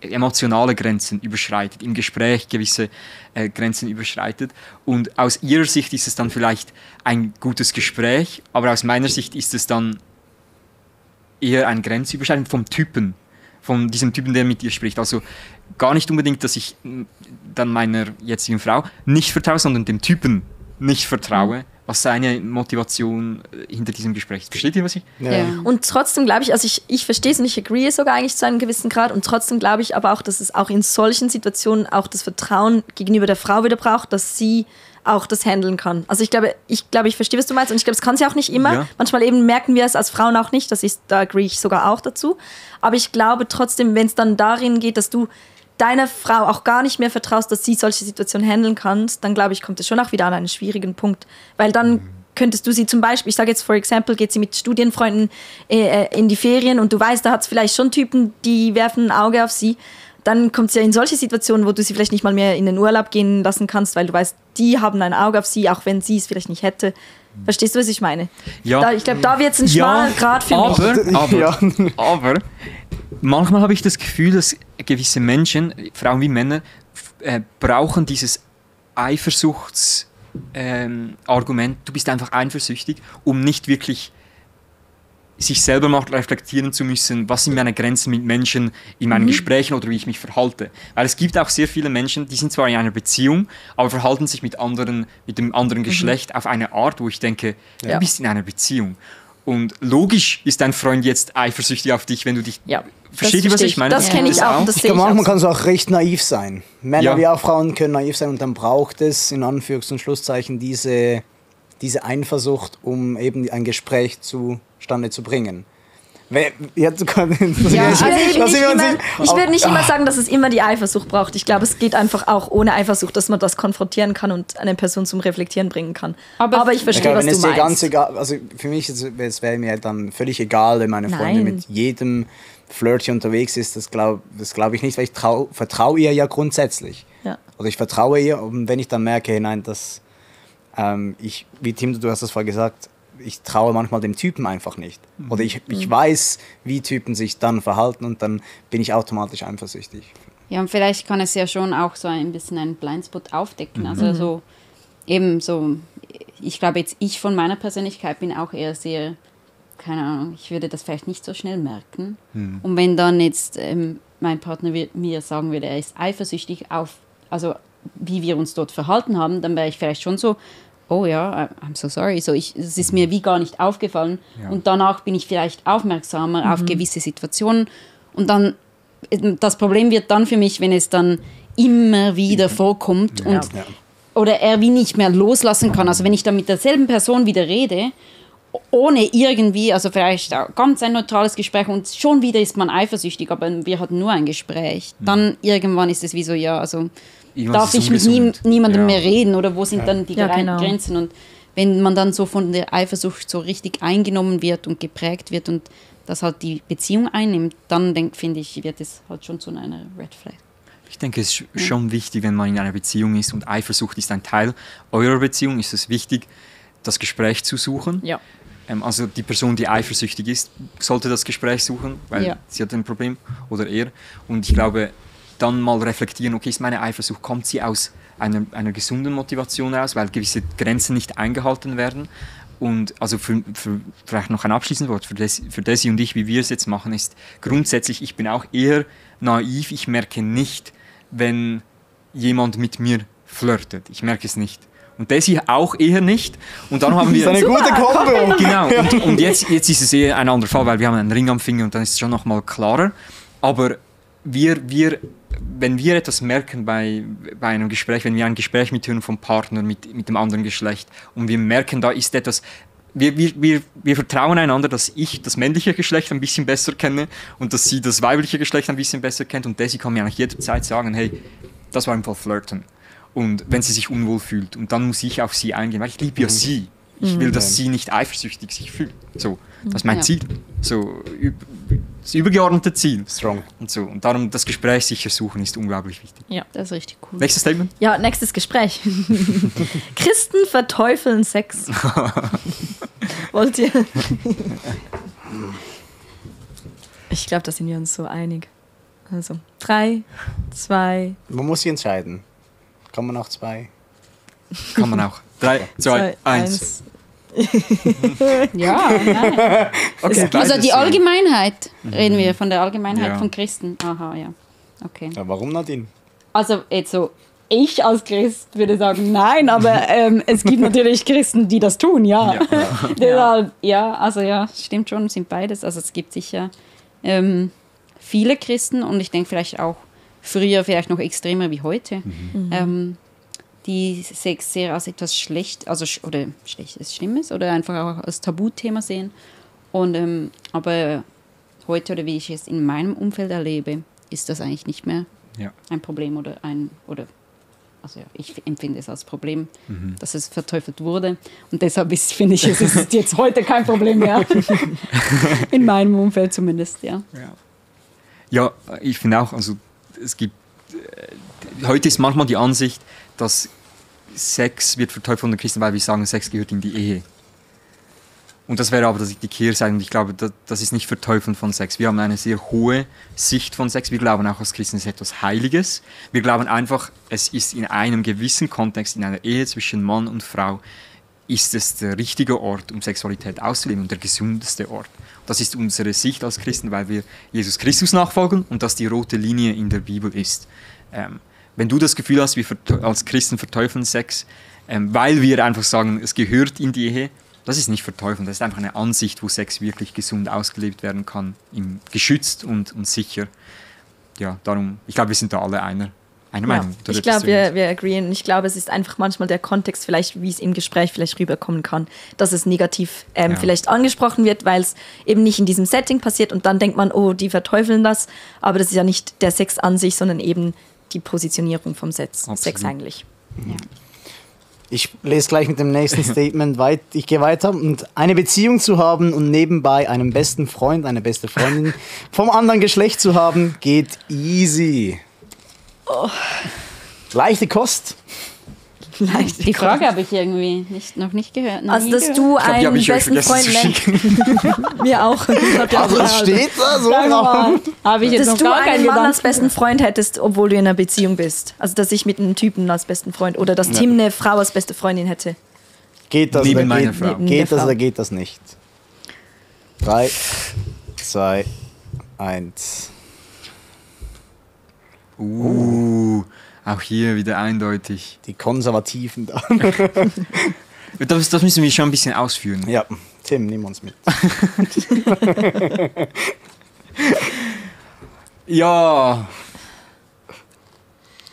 emotionale Grenzen überschreitet, im Gespräch gewisse Grenzen überschreitet. Und aus ihrer Sicht ist es dann vielleicht ein gutes Gespräch, aber aus meiner Sicht ist es dann eher ein Grenzüberschreiten von diesem Typen, der mit ihr spricht. Also gar nicht unbedingt, dass ich dann meiner jetzigen Frau nicht vertraue, sondern dem Typen nicht vertraue, was seine Motivation hinter diesem Gespräch ist. Versteht ihr, was ich? Ja. Und trotzdem glaube ich, also ich verstehe es und ich agree sogar eigentlich zu einem gewissen Grad und trotzdem glaube ich aber auch, dass es auch in solchen Situationen auch das Vertrauen gegenüber der Frau wieder braucht, dass sie auch das handeln kann. Also ich glaube, ich verstehe, was du meinst und ich glaube, das kann sie auch nicht immer. Ja. Manchmal eben merken wir es als Frauen auch nicht, da agree ich sogar auch dazu. Aber ich glaube trotzdem, wenn es dann darin geht, dass du deiner Frau auch gar nicht mehr vertraust, dass sie solche Situationen handeln kann, dann glaube ich, kommt es schon auch wieder an einen schwierigen Punkt. Weil dann könntest du sie zum Beispiel, ich sage jetzt for example, geht sie mit Studienfreunden in die Ferien und du weißt, da hat es vielleicht schon Typen, die werfen ein Auge auf sie. Dann kommt es ja in solche Situationen, wo du sie vielleicht nicht mal mehr in den Urlaub gehen lassen kannst, weil du weißt, die haben ein Auge auf sie, auch wenn sie es vielleicht nicht hätte. Verstehst du, was ich meine? Ja. Ich glaube, da wird es ein schmaler Grad für mich. Aber manchmal habe ich das Gefühl, dass gewisse Menschen, Frauen wie Männer, brauchen dieses Eifersuchtsargument, du bist einfach eifersüchtig, um nicht wirklich sich selber mal reflektieren zu müssen, was sind meine Grenzen mit Menschen in meinen Gesprächen oder wie ich mich verhalte. Weil es gibt auch sehr viele Menschen, die sind zwar in einer Beziehung, aber verhalten sich mit dem anderen Geschlecht auf eine Art, wo ich denke, du bist in einer Beziehung. Und logisch ist dein Freund jetzt eifersüchtig auf dich, wenn du dich... Ja, Versteht ihr, was ich meine? Das kenne ich auch. Das Ich glaube, sehe manchmal auch. kann es auch recht naiv sein. Männer Ja. wie auch Frauen können naiv sein und dann braucht es in Anführungs- und Schlusszeichen diese Eifersucht, um eben ein Gespräch zustande zu bringen. Ich würde nicht immer sagen, dass es immer die Eifersucht braucht. Ich glaube, es geht einfach auch ohne Eifersucht, dass man das konfrontieren kann und eine Person zum Reflektieren bringen kann. Aber ich verstehe, was wenn du es dir ganz meinst. egal, also für mich es wäre mir dann völlig egal, wenn meine Freundin Nein. mit jedem Flirtchen unterwegs ist. Das glaub ich nicht, weil ich vertraue ihr ja grundsätzlich. Ja. Oder ich vertraue ihr und wenn ich dann merke, nein, wie Tim, du hast das vorher gesagt, ich traue manchmal dem Typen einfach nicht. Oder ich weiß, wie Typen sich dann verhalten und dann bin ich automatisch eifersüchtig. Ja, und vielleicht kann es ja schon auch so ein bisschen einen Blindspot aufdecken. Also so, eben so, ich glaube jetzt, ich von meiner Persönlichkeit bin auch eher sehr, keine Ahnung, ich würde das vielleicht nicht so schnell merken. Und wenn dann jetzt mein Partner mir sagen würde, er ist eifersüchtig auf, also wie wir uns dort verhalten haben, dann wäre ich vielleicht schon so, oh ja, I'm so sorry, so es ist mir wie gar nicht aufgefallen. Ja. Und danach bin ich vielleicht aufmerksamer auf gewisse Situationen. Und dann, das Problem wird dann für mich, wenn es dann immer wieder vorkommt und oder er wie nicht mehr loslassen kann. Also wenn ich dann mit derselben Person wieder rede, ohne irgendwie, also vielleicht auch ganz ein neutrales Gespräch und schon wieder ist man eifersüchtig, aber wir hatten nur ein Gespräch. Dann irgendwann ist es wie so, ja, also Irgendwas darf ich ist mit ungesund. niemandem Ja. mehr reden oder wo sind dann die Ja, genau. Grenzen? Und wenn man dann so von der Eifersucht so richtig eingenommen wird und geprägt wird und das halt die Beziehung einnimmt, dann finde ich, wird es halt schon zu einer Red Flag. Ich denke, es ist schon wichtig, wenn man in einer Beziehung ist und Eifersucht ist ein Teil eurer Beziehung, ist es wichtig, das Gespräch zu suchen. Ja. Also die Person, die eifersüchtig ist, sollte das Gespräch suchen, weil sie hat ein Problem oder er. Und ich glaube, dann mal reflektieren, okay, ist meine Eifersucht, kommt sie aus einer gesunden Motivation aus, weil gewisse Grenzen nicht eingehalten werden. Und also vielleicht noch ein abschließendes Wort für Desi und ich, wie wir es jetzt machen, ist grundsätzlich, ich bin auch eher naiv, ich merke nicht, wenn jemand mit mir flirtet. Ich merke es nicht. Und Desi auch eher nicht. Und dann haben wir... Das ist eine gute Kombo. Genau. Und jetzt ist es eher ein anderer Fall, weil wir haben einen Ring am Finger und dann ist es schon noch mal klarer. Aber wenn wir etwas merken bei einem Gespräch, wenn wir ein Gespräch mithören vom Partner mit dem anderen Geschlecht und wir merken, da ist etwas... Wir vertrauen einander, dass ich das männliche Geschlecht ein bisschen besser kenne und dass sie das weibliche Geschlecht ein bisschen besser kennt. Und Desi kann mir eigentlich jederzeit sagen, hey, das war im Fall Flirten. Und wenn sie sich unwohl fühlt. Und dann muss ich auf sie eingehen, weil ich liebe ja sie. Ich will, dass sie nicht eifersüchtig sich fühlt. So, das ist mein Ziel. So, das übergeordnete Ziel. Strong. Und so. Und darum das Gespräch sicher suchen ist unglaublich wichtig. Ja. Das ist richtig cool. Nächstes Statement? Ja, nächstes Gespräch. Christen verteufeln Sex. Wollt ihr? Ich glaube, da sind wir uns so einig. Also 3, 2, Man muss sich entscheiden. Kann man auch 2? Kann man auch. 3, 2, 1. Ja, nein. Okay, Also die beides. Allgemeinheit, reden wir von der Allgemeinheit Ja. von Christen. Aha, ja. Okay. Ja, warum, Nadine? Also jetzt so, ich als Christ würde sagen, nein, aber es gibt natürlich Christen, die das tun, ja. Ja, also ja, stimmt schon, sind beides. Also es gibt sicher viele Christen und ich denke vielleicht auch früher vielleicht noch extremer wie heute, die Sex sehr als etwas Schlimmes oder einfach auch als Tabuthema sehen. Und aber heute, oder wie ich es in meinem Umfeld erlebe, ist das eigentlich nicht mehr Ja. ein Problem also ja, ich empfinde es als Problem, dass es verteufelt wurde. Und deshalb finde ich, es ist jetzt heute kein Problem mehr. In meinem Umfeld zumindest, ja. Ja, ich finde auch, also es gibt, heute ist manchmal die Ansicht, dass Sex wird verteufelt von den Christen, weil wir sagen, Sex gehört in die Ehe. Und das wäre aber die Kehrseite. Und ich glaube, das ist nicht Verteufeln von Sex. Wir haben eine sehr hohe Sicht von Sex. Wir glauben auch als Christen, es ist etwas Heiliges. Wir glauben einfach, es ist in einem gewissen Kontext, in einer Ehe zwischen Mann und Frau, ist es der richtige Ort, um Sexualität auszuleben und der gesündeste Ort. Das ist unsere Sicht als Christen, weil wir Jesus Christus nachfolgen und das die rote Linie in der Bibel ist. Wenn du das Gefühl hast, wir als Christen verteufeln Sex, weil wir einfach sagen, es gehört in die Ehe, das ist nicht verteufeln, das ist einfach eine Ansicht, wo Sex wirklich gesund ausgelebt werden kann, geschützt und sicher. Ja, darum, ich glaube, wir sind da alle einer Meinung. Ich glaube, wir agreeen. Ich glaube, es ist einfach manchmal der Kontext, vielleicht wie es im Gespräch vielleicht rüberkommen kann, dass es negativ vielleicht angesprochen wird, weil es eben nicht in diesem Setting passiert und dann denkt man, oh, die verteufeln das, aber das ist ja nicht der Sex an sich, sondern eben die Positionierung vom Sex eigentlich. Ja. Ich lese gleich mit dem nächsten Statement weiter. Ich gehe weiter. Und eine Beziehung zu haben und nebenbei einen besten Freund, eine beste Freundin vom anderen Geschlecht zu haben, geht easy. Oh. Leichte Kost. Die Frage habe ich irgendwie noch nicht gehört. Also, dass du einen besten Freund mir auch. Also, es steht da so drauf. Habe ich jetzt dass noch du gar keinen einen Mann Gedanken. als besten Freund hättest, obwohl du in einer Beziehung bist. Also, dass ich mit einem Typen als besten Freund oder dass Tim eine Frau als beste Freundin hätte. Geht das Neben oder meiner Frau. geht das oder geht das nicht? 3, 2, 1. Auch hier wieder eindeutig. Die Konservativen da. Das müssen wir schon ein bisschen ausführen. Ja, Tim, nimm uns mit. Ja,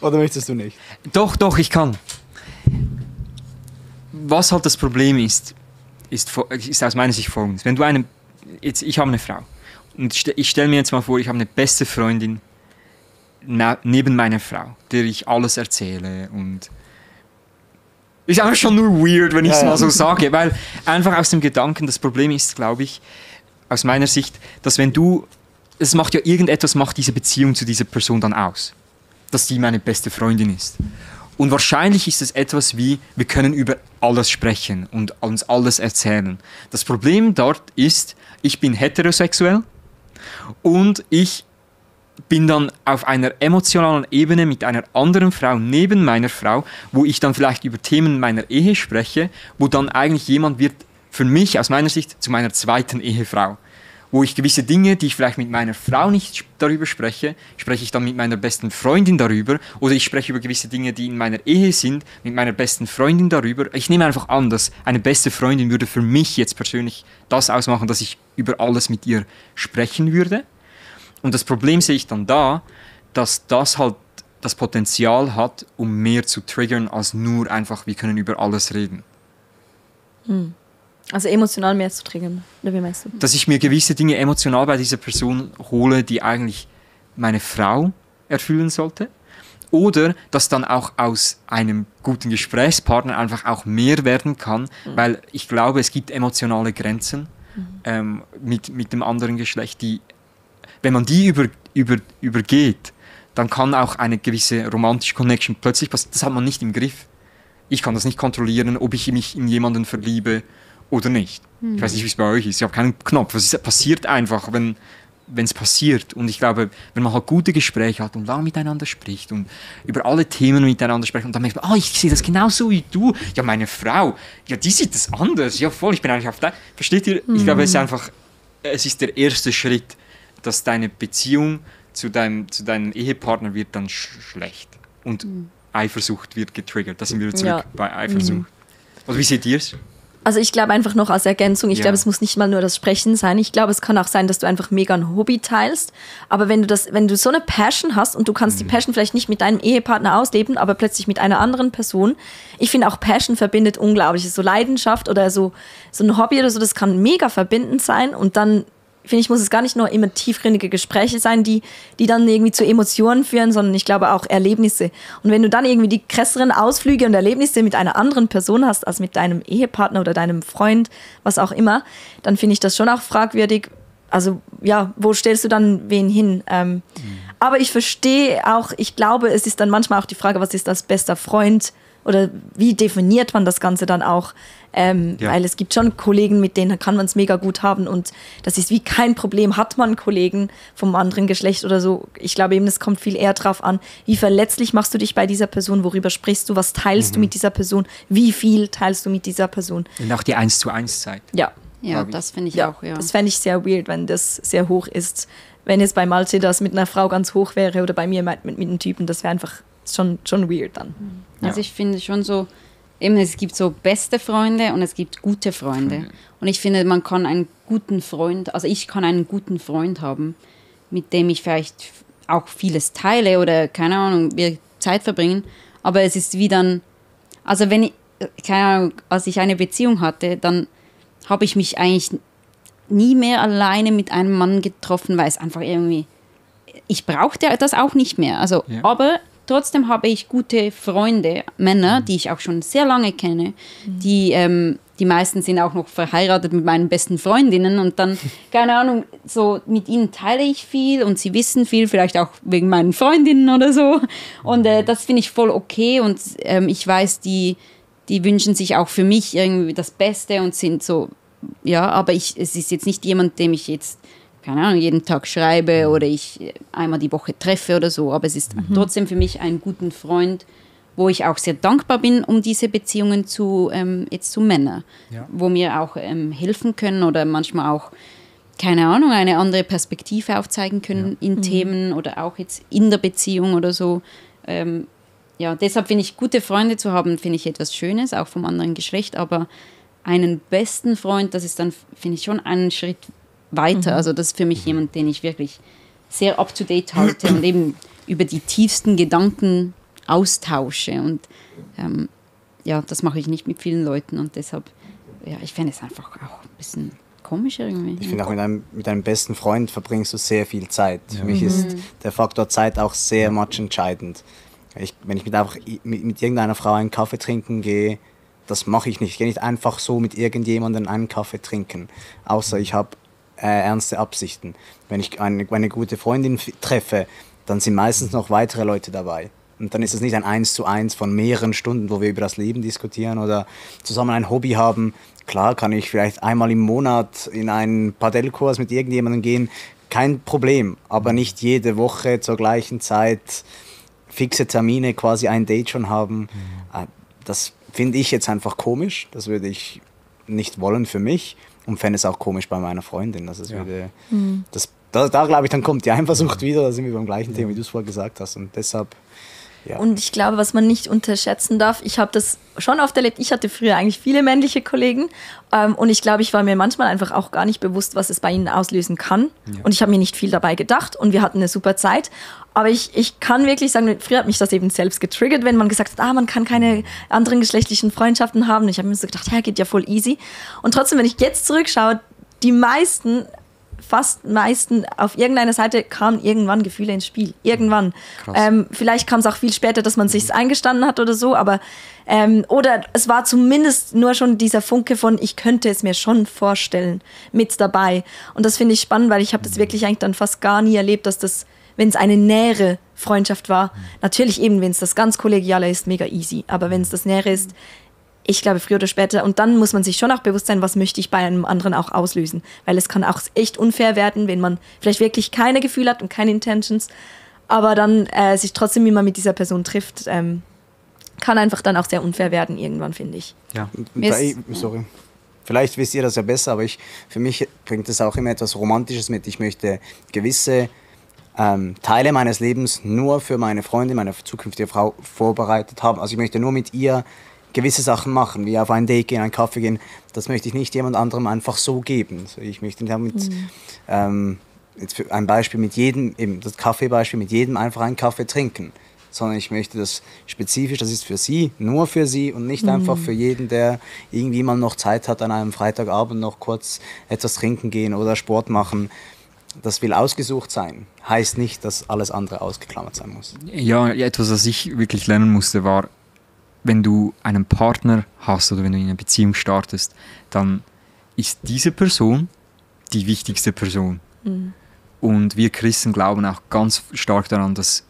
Oder möchtest du nicht? doch, ich kann. Was halt das Problem ist aus meiner Sicht folgendes. Wenn du ich habe eine Frau und ich stelle mir jetzt mal vor, ich habe eine beste Freundin neben meiner Frau, der ich alles erzähle und ist einfach schon nur weird, wenn ich es mal so sage, weil einfach aus dem Gedanken, das Problem ist, glaube ich, aus meiner Sicht, dass es macht ja irgendetwas, macht diese Beziehung zu dieser Person dann aus, dass die meine beste Freundin ist. Und wahrscheinlich ist es etwas wie, wir können über alles sprechen und uns alles erzählen. Das Problem dort ist, ich bin heterosexuell und ich bin dann auf einer emotionalen Ebene mit einer anderen Frau neben meiner Frau, wo ich dann vielleicht über Themen meiner Ehe spreche, wo dann eigentlich jemand wird, für mich aus meiner Sicht, zu meiner zweiten Ehefrau. Wo ich gewisse Dinge, die ich vielleicht mit meiner Frau nicht darüber spreche, spreche ich dann mit meiner besten Freundin darüber, oder ich spreche über gewisse Dinge, die in meiner Ehe sind, mit meiner besten Freundin darüber. Ich nehme einfach an, dass eine beste Freundin würde für mich jetzt persönlich das ausmachen, dass ich über alles mit ihr sprechen würde. Und das Problem sehe ich dann da, dass das halt das Potenzial hat, um mehr zu triggern, als nur einfach, wir können über alles reden. Also emotional mehr zu triggern, oder wie meinst du? Dass ich mir gewisse Dinge emotional bei dieser Person hole, die eigentlich meine Frau erfüllen sollte. Oder dass dann auch aus einem guten Gesprächspartner einfach auch mehr werden kann, weil ich glaube, es gibt emotionale Grenzen mit dem anderen Geschlecht, die, wenn man die übergeht, dann kann auch eine gewisse romantische Connection plötzlich passieren. Das hat man nicht im Griff. Ich kann das nicht kontrollieren, ob ich mich in jemanden verliebe oder nicht. Ich weiß nicht, wie es bei euch ist. Ich habe keinen Knopf. Es passiert einfach, wenn es passiert. Und ich glaube, wenn man halt gute Gespräche hat und lange miteinander spricht und über alle Themen miteinander spricht und dann merkt man, ich sehe das genauso wie du. Ja, meine Frau, ja, die sieht das anders. Ja, voll, ich bin eigentlich auf der... Versteht ihr? Ich glaube, es ist der erste Schritt, dass deine Beziehung zu deinem Ehepartner wird dann schlecht. Und Eifersucht wird getriggert. Da sind wir zurück bei Eifersucht. Oder wie seht ihr es? Also ich glaube einfach noch als Ergänzung, ich glaube, es muss nicht mal nur das Sprechen sein. Ich glaube, es kann auch sein, dass du einfach mega ein Hobby teilst. Aber wenn du so eine Passion hast und du kannst die Passion vielleicht nicht mit deinem Ehepartner ausleben, aber plötzlich mit einer anderen Person. Ich finde auch Passion verbindet unglaublich. So Leidenschaft oder so ein Hobby oder so, das kann mega verbindend sein und dann finde ich, muss es gar nicht nur immer tiefgründige Gespräche sein, die dann irgendwie zu Emotionen führen, sondern ich glaube auch Erlebnisse. Und wenn du dann irgendwie die krasseren Ausflüge und Erlebnisse mit einer anderen Person hast, als mit deinem Ehepartner oder deinem Freund, was auch immer, dann finde ich das schon auch fragwürdig. Also ja, wo stellst du dann wen hin? Aber ich verstehe auch, ich glaube, es ist dann manchmal auch die Frage, was ist als bester Freund oder wie definiert man das Ganze dann auch? Weil es gibt schon Kollegen, mit denen kann man es mega gut haben und das ist wie kein Problem, hat man Kollegen vom anderen Geschlecht oder so. Ich glaube eben, es kommt viel eher drauf an, wie verletzlich machst du dich bei dieser Person, worüber sprichst du, was teilst du mit dieser Person, wie viel teilst du mit dieser Person. Und auch die 1:1 Zeit. Ja. Ja, das finde ich auch, ja. Das fände ich sehr weird, wenn das sehr hoch ist. Wenn jetzt bei Malte das mit einer Frau ganz hoch wäre oder bei mir mit einem Typen, das wäre einfach schon weird dann. Also ich finde schon so, eben es gibt so beste Freunde und es gibt gute Freunde. Und ich finde, man kann einen guten Freund, also ich kann einen guten Freund haben, mit dem ich vielleicht auch vieles teile oder, keine Ahnung, wir Zeit verbringen. Aber es ist wie dann, also wenn ich, keine Ahnung, als ich eine Beziehung hatte, dann habe ich mich eigentlich nie mehr alleine mit einem Mann getroffen, weil es einfach irgendwie, ich brauchte das auch nicht mehr. Also, aber trotzdem habe ich gute Freunde, Männer, die ich auch schon sehr lange kenne, die meisten sind auch noch verheiratet mit meinen besten Freundinnen und dann, keine Ahnung, so mit ihnen teile ich viel und sie wissen viel, vielleicht auch wegen meinen Freundinnen oder so. Und das finde ich voll okay und ich weiß, die wünschen sich auch für mich irgendwie das Beste und sind so, ja, aber es ist jetzt nicht jemand, dem ich jetzt, keine Ahnung, jeden Tag schreibe oder ich einmal die Woche treffe oder so, aber es ist trotzdem für mich ein guter Freund, wo ich auch sehr dankbar bin um diese Beziehungen zu Männern, wo mir auch helfen können oder manchmal auch, keine Ahnung, eine andere Perspektive aufzeigen können in Themen oder auch jetzt in der Beziehung oder so. Ja, deshalb finde ich, gute Freunde zu haben, finde ich etwas Schönes, auch vom anderen Geschlecht, aber einen besten Freund, das ist dann, finde ich, schon einen Schritt weiter. Also das ist für mich jemand, den ich wirklich sehr up-to-date halte und eben über die tiefsten Gedanken austausche. Und ja, das mache ich nicht mit vielen Leuten und deshalb, ja, ich finde es einfach auch ein bisschen komisch irgendwie. Ich finde auch mit deinem besten Freund verbringst du sehr viel Zeit. Für mich ist der Faktor Zeit auch sehr much entscheidend. Wenn ich mit irgendeiner Frau einen Kaffee trinken gehe, das mache ich nicht. Ich gehe nicht einfach so mit irgendjemandem einen Kaffee trinken. Außer ich habe ernste Absichten. Wenn ich eine gute Freundin treffe, dann sind meistens noch weitere Leute dabei. Und dann ist es nicht ein 1:1 von mehreren Stunden, wo wir über das Leben diskutieren oder zusammen ein Hobby haben. Klar kann ich vielleicht einmal im Monat in einen Padellkurs mit irgendjemandem gehen. Kein Problem. Aber nicht jede Woche zur gleichen Zeit fixe Termine, quasi ein Date schon haben. Das finde ich jetzt einfach komisch. Das würde ich nicht wollen für mich und fände es auch komisch bei meiner Freundin. Also da glaube ich, dann kommt die Eifersucht wieder. Da sind wir beim gleichen Thema, wie du es vorher gesagt hast. Und deshalb, ja. Und ich glaube, was man nicht unterschätzen darf, ich habe das schon oft erlebt, ich hatte früher eigentlich viele männliche Kollegen und ich glaube, ich war mir manchmal einfach auch gar nicht bewusst, was es bei ihnen auslösen kann. Ja. Und ich habe mir nicht viel dabei gedacht und wir hatten eine super Zeit. Aber ich kann wirklich sagen, früher hat mich das eben selbst getriggert, wenn man gesagt hat, man kann keine anderen geschlechtlichen Freundschaften haben. Und ich habe mir so gedacht, ja, geht ja voll easy. Und trotzdem, wenn ich jetzt zurückschaue, fast meisten auf irgendeiner Seite kamen irgendwann Gefühle ins Spiel. Irgendwann. Vielleicht kam es auch viel später, dass man sich's eingestanden hat oder so, aber oder es war zumindest nur schon dieser Funke von, ich könnte es mir schon vorstellen, mit dabei. Und das finde ich spannend, weil ich habe das wirklich eigentlich dann fast gar nie erlebt, dass das, wenn es eine nähere Freundschaft war, natürlich eben, wenn es das ganz Kollegiale ist, mega easy, aber wenn es das Nähere ist, ich glaube, früher oder später, und dann muss man sich schon auch bewusst sein, was möchte ich bei einem anderen auch auslösen. Weil es kann auch echt unfair werden, wenn man vielleicht wirklich keine Gefühle hat und keine Intentions, aber dann sich trotzdem, wie man mit dieser Person trifft, kann einfach dann auch sehr unfair werden irgendwann, finde ich. Ja. Sorry. Vielleicht wisst ihr das ja besser, aber für mich bringt es auch immer etwas Romantisches mit. Ich möchte gewisse Teile meines Lebens nur für meine Freundin, meine zukünftige Frau vorbereitet haben. Also ich möchte nur mit ihr gewisse Sachen machen, wie auf ein Date gehen, einen Kaffee gehen. Das möchte ich nicht jemand anderem einfach so geben. Also ich möchte damit, jetzt für ein Beispiel mit jedem, eben das Kaffeebeispiel, mit jedem einfach einen Kaffee trinken. sondern ich möchte das spezifisch, das ist für sie, nur für sie und nicht einfach für jeden, der irgendwie mal noch Zeit hat, an einem Freitagabend noch kurz etwas trinken gehen oder Sport machen. Das will ausgesucht sein. Heißt nicht, dass alles andere ausgeklammert sein muss. Ja, etwas, was ich wirklich lernen musste, war, wenn du einen Partner hast oder wenn du in einer Beziehung startest, dann ist diese Person die wichtigste Person. Und wir Christen glauben auch ganz stark daran, dass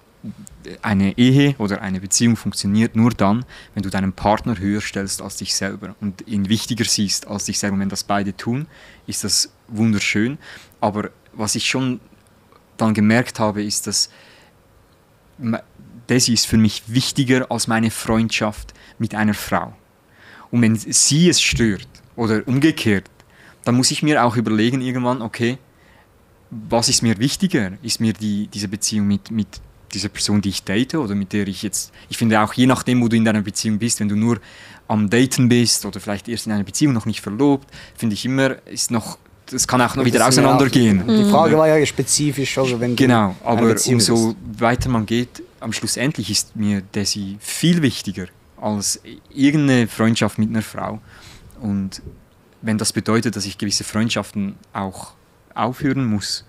eine Ehe oder eine Beziehung funktioniert nur dann, wenn du deinen Partner höher stellst als dich selber und ihn wichtiger siehst als dich selber. Und wenn das beide tun, ist das wunderschön. Aber was ich schon dann gemerkt habe, ist, dass Desi ist für mich wichtiger als meine Freundschaft mit einer Frau. Und wenn sie es stört oder umgekehrt, dann muss ich mir auch überlegen irgendwann, okay, was ist mir wichtiger? Ist mir diese Beziehung mit dieser Person, die ich date oder mit der ich jetzt... Ich finde auch, je nachdem, wo du in deiner Beziehung bist, wenn du nur am Daten bist oder vielleicht erst in einer Beziehung noch nicht verlobt, finde ich immer, das kann auch noch wieder auseinandergehen. Die Frage war ja spezifisch, also wenn genau, du eine aber Beziehung umso bist. weiter man geht, am Schlussendlich ist mir Desi viel wichtiger als irgendeine Freundschaft mit einer Frau. Und wenn das bedeutet, dass ich gewisse Freundschaften auch aufhören muss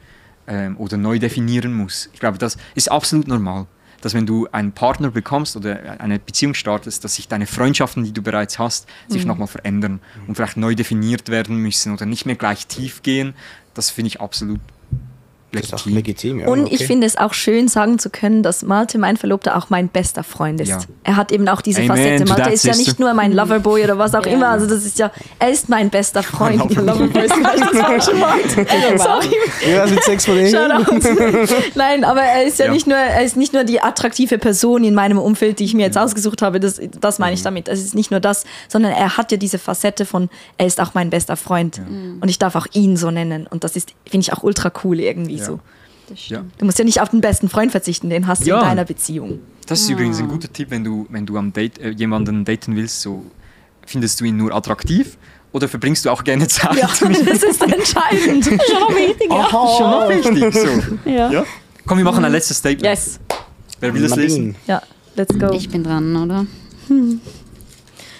oder neu definieren muss, ich glaube, das ist absolut normal. Dass wenn du einen Partner bekommst oder eine Beziehung startest, dass sich deine Freundschaften, die du bereits hast, sich nochmal verändern und vielleicht neu definiert werden müssen oder nicht mehr gleich tief gehen. Das finde ich absolut Das ist auch legitim. legitim, ja. Und okay. ich finde es auch schön, sagen zu können, dass Malte, mein Verlobter, auch mein bester Freund ist. Ja. Er hat eben auch diese Amen Facette. to Malte that, ist ja sister. nicht nur mein Loverboy oder was auch Ja. immer. Also das ist ja, er ist mein bester Freund. Loverboy. Loverboy ist vielleicht das falsche Wort. Sorry. Ja, mit Sex von Ehe. Shoutout. Nein, aber er ist ja, Ja. er ist nicht nur die attraktive Person in meinem Umfeld, die ich mir jetzt ausgesucht habe. Das meine ich damit. Es ist nicht nur das, sondern er hat ja diese Facette von, er ist auch mein bester Freund. Und ich darf auch ihn so nennen. Und das ist, finde ich, auch ultra cool irgendwie Ja. so. Das Ja. stimmt. Du musst ja nicht auf den besten Freund verzichten, den hast du Ja. in deiner Beziehung. Das ist übrigens ein guter Tipp, wenn du am Date jemanden daten willst, so findest du ihn nur attraktiv oder verbringst du auch gerne Zeit Ja, mit ihm? das ist entscheidend. Schon noch wichtig, ja. Schon noch wichtig. So. Ja. Ja? Komm, wir machen ein letztes Statement. Yes. Wer will das lesen? Nadine. Ja, let's go. Ich bin dran, oder?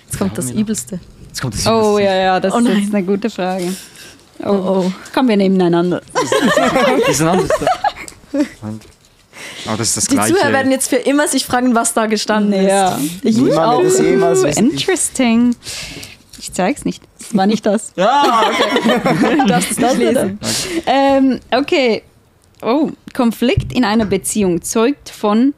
Jetzt kommt das Übelste. Jetzt kommt das Oh Übelste. ja, das Oh nein. ist eine gute Frage. Oh, oh. Kommen wir nebeneinander. Das ist ein anderes. Oh, das ist das Die Gleiche. Zuhörer werden jetzt für immer sich fragen, was da gestanden Ja. ist. Ich Niemand wird es jemals wissen. Interesting. Ich zeig's nicht. Das war nicht das. Ja, okay. Du darfst es nicht lesen. Okay. Oh, Konflikt in einer Beziehung zeugt von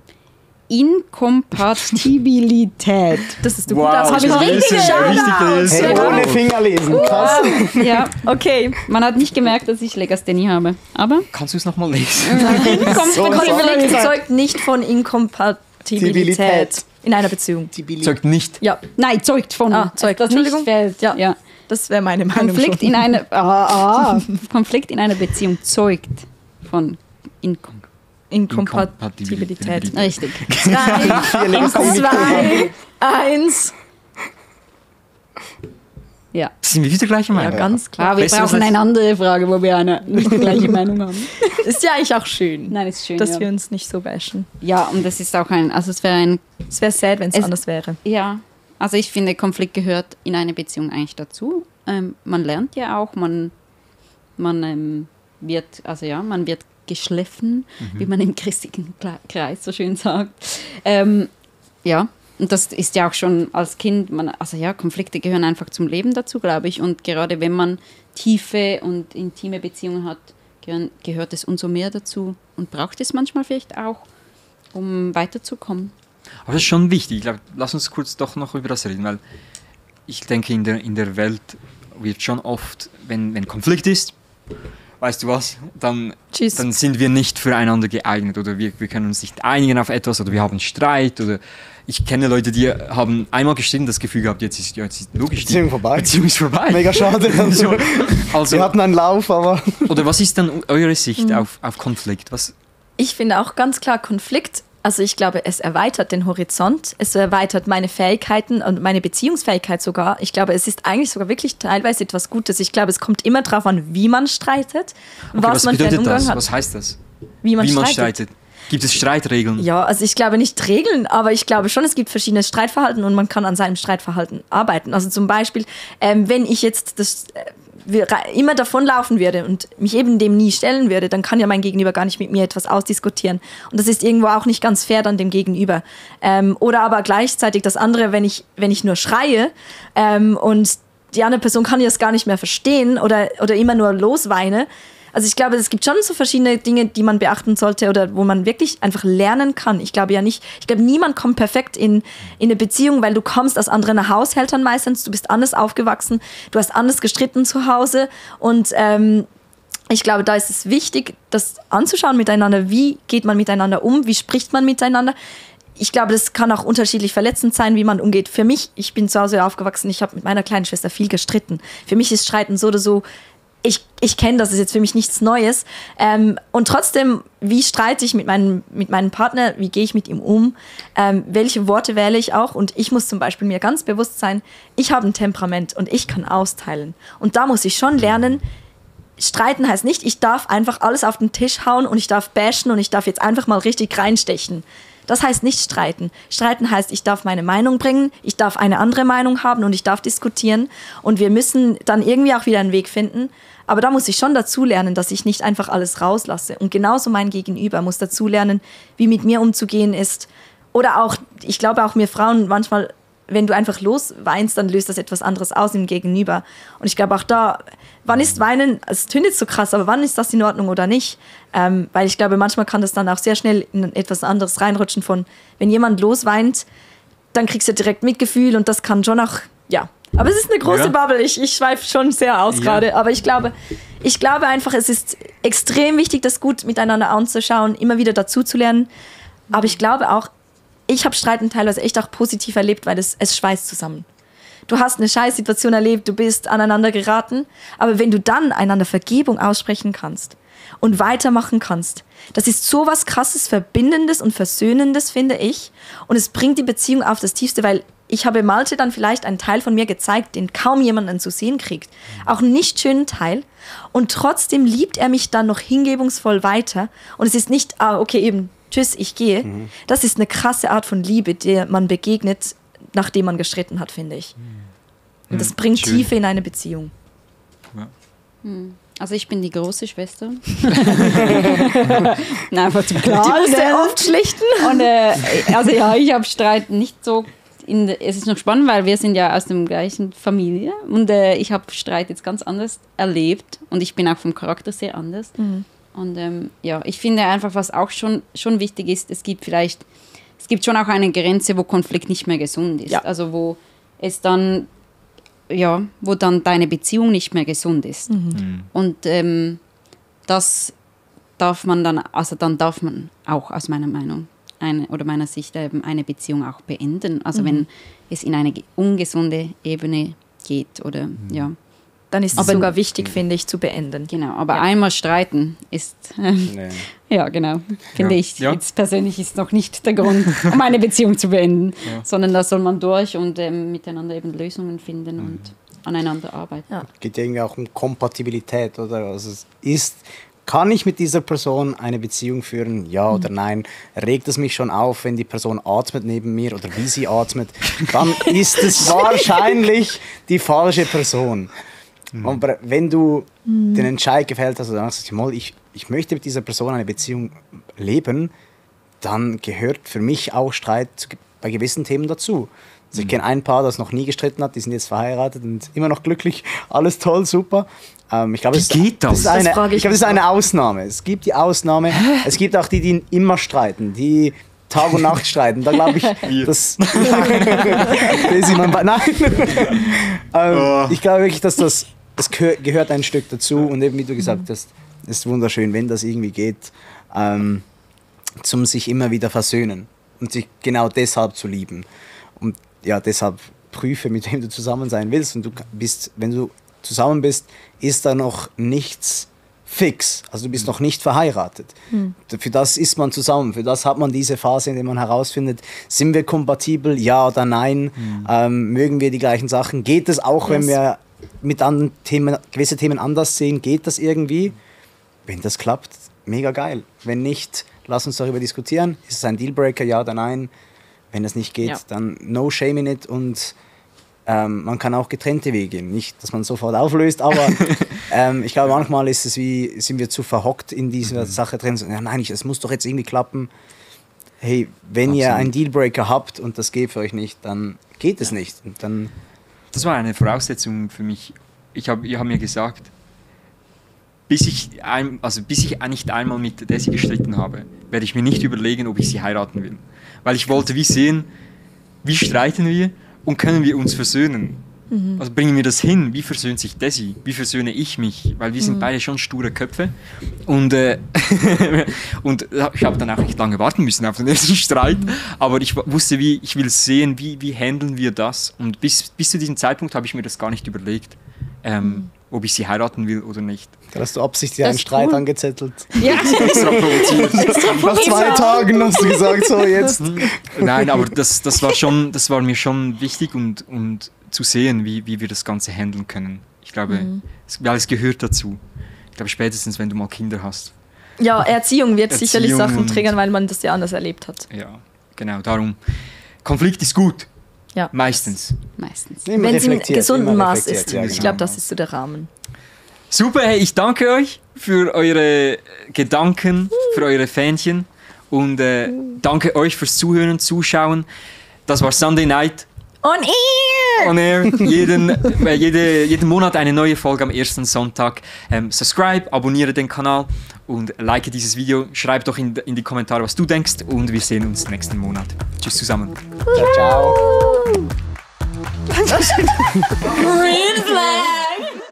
Inkompatibilität. Das ist du Wow, gut aus. Habe ich das ist richtig richtig gelesen. Hey, Shoutout. ohne Finger lesen. Krass. Ja, Okay. man hat nicht gemerkt, dass ich Legasthenie habe. Aber Kannst du es nochmal lesen? So Konflikt sorry. zeugt nicht von Inkompatibilität in einer Beziehung. Zeugt nicht. Ja, nein, zeugt von. zeugt. Das nicht Entschuldigung. fällt. Ja. Ja. Das wäre meine Meinung. Konflikt schon. in einer Konflikt in einer Beziehung zeugt von Inkompatibilität. Richtig. 3, 2, 1. Ja. Sind wir wieder gleiche Ja, Meinung? ganz klar. Aber wir Besser brauchen als- eine andere Frage, wo wir nicht die gleiche Meinung haben. Ist ja eigentlich auch schön, Nein, ist schön. dass Ja. wir uns nicht so bashen. Ja, und das ist auch es wäre ein, Es wäre sad, wenn es Es- anders wäre. ja, also ich finde, Konflikt gehört in eine Beziehung eigentlich dazu. Man lernt ja auch, man wird geschliffen, wie man im christlichen Kreis so schön sagt. Ja, und das ist ja auch schon als Kind, Konflikte gehören einfach zum Leben dazu, glaube ich. Und gerade wenn man tiefe und intime Beziehungen hat, gehört es umso mehr dazu und braucht es manchmal vielleicht auch, um weiterzukommen. Aber das ist schon wichtig. Ich glaube, lass uns kurz doch noch über das reden, weil ich denke, in der Welt wird schon oft, wenn Konflikt ist, weißt du was, dann Tschüss. sind wir nicht füreinander geeignet oder wir können uns nicht einigen auf etwas oder wir haben Streit oder ich kenne Leute, die haben einmal gestritten, das Gefühl gehabt, jetzt ist logisch, Beziehung vorbei. Beziehung ist vorbei. Mega schade. So, also, Wir hatten einen Lauf, aber oder was ist dann eure Sicht auf Konflikt? Was, Ich finde auch ganz klar Konflikt. Also ich glaube, es erweitert den Horizont, es erweitert meine Fähigkeiten und meine Beziehungsfähigkeit sogar. Ich glaube, es ist eigentlich sogar wirklich teilweise etwas Gutes. Ich glaube, es kommt immer darauf an, wie man streitet, okay, was man für einen bedeutet Umgang das? hat. Was heißt das? Wie man Wie man streitet. streitet? Gibt es Streitregeln? Ja, also ich glaube nicht Regeln, aber ich glaube schon, es gibt verschiedene Streitverhalten und man kann an seinem Streitverhalten arbeiten. Also zum Beispiel, wenn ich jetzt immer davonlaufen würde und mich eben dem nie stellen würde, dann kann ja mein Gegenüber gar nicht mit mir etwas ausdiskutieren. Und das ist irgendwo auch nicht ganz fair dann dem Gegenüber. Oder aber gleichzeitig das andere, wenn ich nur schreie und die andere Person kann das gar nicht mehr verstehen oder immer nur losweine. Also ich glaube, es gibt schon so verschiedene Dinge, die man beachten sollte oder wo man wirklich einfach lernen kann. Ich glaube niemand kommt perfekt in eine Beziehung, weil du kommst aus anderen Haushältern meistens, du bist anders aufgewachsen, du hast anders gestritten zu Hause und ich glaube, da ist es wichtig, das anzuschauen miteinander, wie geht man miteinander um, wie spricht man miteinander. Ich glaube, das kann auch unterschiedlich verletzend sein, wie man umgeht. Für mich, ich bin zu Hause aufgewachsen, ich habe mit meiner kleinen Schwester viel gestritten. Für mich ist Streiten so oder so, ich kenne das, ist jetzt für mich nichts Neues. Und trotzdem, wie streite ich mit meinem Partner, wie gehe ich mit ihm um, welche Worte wähle ich auch. Und ich muss zum Beispiel mir ganz bewusst sein, ich habe ein Temperament und ich kann austeilen. Und da muss ich schon lernen, streiten heißt nicht, ich darf einfach alles auf den Tisch hauen und ich darf bashen und ich darf jetzt einfach mal richtig reinstechen. Das heißt nicht streiten. Streiten heißt, ich darf meine Meinung bringen, ich darf eine andere Meinung haben und ich darf diskutieren. Und wir müssen dann irgendwie auch wieder einen Weg finden. Aber da muss ich schon dazu lernen, dass ich nicht einfach alles rauslasse. Und genauso mein Gegenüber muss dazu lernen, wie mit mir umzugehen ist. Oder auch, ich glaube auch mir Frauen manchmal, wenn du einfach losweinst, dann löst das etwas anderes aus im Gegenüber. Und ich glaube auch da, wann ist Weinen, es tönt jetzt so krass, aber wann ist das in Ordnung oder nicht? Weil ich glaube, manchmal kann das dann auch sehr schnell in etwas anderes reinrutschen von, wenn jemand losweint, dann kriegst du direkt Mitgefühl und das kann schon auch, ja. Aber es ist eine große Bubble, ich schweife schon sehr aus gerade, aber ich glaube einfach, es ist extrem wichtig, das gut miteinander anzuschauen, immer wieder dazu zu lernen. Aber ich glaube auch, ich habe Streiten teilweise echt auch positiv erlebt, weil es schweißt zusammen. Du hast eine Scheißsituation erlebt, du bist aneinander geraten, aber wenn du dann einander Vergebung aussprechen kannst und weitermachen kannst, das ist so was Krasses, Verbindendes und Versöhnendes, finde ich. Und es bringt die Beziehung auf das Tiefste, weil ich habe Malte dann vielleicht einen Teil von mir gezeigt, den kaum jemand zu sehen kriegt. Auch einen nicht schönen Teil. Und trotzdem liebt er mich dann noch hingebungsvoll weiter. Und es ist nicht, okay, eben, tschüss, ich gehe. Das ist eine krasse Art von Liebe, der man begegnet, nachdem man gestritten hat, finde ich. Und das bringt schön. Tiefe in eine Beziehung. Ja. Also ich bin die große Schwester. Nein, einfach zum Klar. Sehr oft schlichten. Und also ja, ich habe Streit nicht so. Es ist noch spannend, weil wir sind ja aus der gleichen Familie und ich habe Streit jetzt ganz anders erlebt und ich bin auch vom Charakter sehr anders. Und ja, ich finde einfach, was auch schon wichtig ist, es gibt schon auch eine Grenze, wo Konflikt nicht mehr gesund ist. Ja. Also wo dann deine Beziehung nicht mehr gesund ist. Und das darf man dann darf man auch aus meiner Meinung meiner Sicht eine Beziehung auch beenden. Also wenn es in eine ungesunde Ebene geht oder ja. Dann ist es sogar wichtig, finde ich, zu beenden. Genau, aber einmal streiten ist, ja genau, finde ich, jetzt persönlich ist noch nicht der Grund, um eine Beziehung zu beenden, sondern da soll man durch und miteinander eben Lösungen finden und aneinander arbeiten. Es geht ja irgendwie auch um Kompatibilität, oder? Also kann ich mit dieser Person eine Beziehung führen? Ja oder nein? Regt es mich schon auf, wenn die Person atmet neben mir oder wie sie atmet? Dann ist es wahrscheinlich die falsche Person. Aber wenn du den Entscheid gefällt hast, oder sagst, ich möchte mit dieser Person eine Beziehung leben, dann gehört für mich auch Streit bei gewissen Themen dazu. Also ich kenne ein Paar, das noch nie gestritten hat, die sind jetzt verheiratet und immer noch glücklich, alles toll, super. Ich glaube, Wie geht das? Das ist eine Ausnahme. Es gibt die Ausnahme. Es gibt auch die immer streiten, die Tag und Nacht streiten. Da glaube ich, das ich glaube wirklich, dass das gehört ein Stück dazu. Und eben, wie du gesagt hast, ist wunderschön, wenn das irgendwie geht, zum sich immer wieder versöhnen und sich genau deshalb zu lieben. Und ja, deshalb prüfe, mit wem du zusammen sein willst. Und wenn du zusammen bist, ist da noch nichts fix. Also du bist noch nicht verheiratet. Für das ist man zusammen. Für das hat man diese Phase, in der man herausfindet, sind wir kompatibel, ja oder nein? Mögen wir die gleichen Sachen? Geht es auch, wenn wir mit anderen Themen, gewisse Themen anders sehen? Geht das irgendwie? Wenn das klappt, mega geil. Wenn nicht, lass uns darüber diskutieren. Ist es ein Dealbreaker, ja oder nein? Wenn es nicht geht, dann no shame in it und man kann auch getrennte Wege gehen. Nicht, dass man sofort auflöst, aber ich glaube, manchmal ist es sind wir zu verhockt in dieser Sache drin. So, ja, nein, es muss doch jetzt irgendwie klappen. Hey, wenn ihr einen Dealbreaker habt und das geht für euch nicht, dann geht es nicht. Und dann das war eine Voraussetzung für mich. Ich hab mir gesagt, bis ich nicht einmal mit Desi gestritten habe, werde ich mir nicht überlegen, ob ich sie heiraten will. Weil ich wollte wie sehen, wie streiten wir und können wir uns versöhnen. Also bringen wir das hin, wie versöhnt sich Desi, wie versöhne ich mich, weil wir sind beide schon sture Köpfe und ich habe dann auch nicht lange warten müssen auf den ersten Streit, aber ich wusste, ich will sehen, wie handeln wir das und bis zu diesem Zeitpunkt habe ich mir das gar nicht überlegt, ob ich sie heiraten will oder nicht. Da hast du absichtlich einen Streit angezettelt. Ja. Extra provoziert. Nach 2 Tagen hast du gesagt, so jetzt. Nein, aber das war mir schon wichtig und zu sehen, wie wir das Ganze handeln können. Ich glaube, weil es gehört dazu. Ich glaube, spätestens, wenn du mal Kinder hast. Ja, Erziehung wird sicherlich Sachen triggern, weil man das ja anders erlebt hat. Ja, genau. Darum, Konflikt ist gut. Ja. Meistens. Wenn es im gesunden Maß ist. Ja, Ich glaube, das ist so der Rahmen. Super, hey, ich danke euch für eure Gedanken, für eure Fähnchen und danke euch fürs Zuhören und Zuschauen. Das war Sunday Night. On Air. Jeden Monat eine neue Folge am ersten Sonntag. Subscribe, abonniere den Kanal und like dieses Video. Schreib doch in die Kommentare, was du denkst und wir sehen uns nächsten Monat. Tschüss zusammen. Ciao, ciao. Green Flag!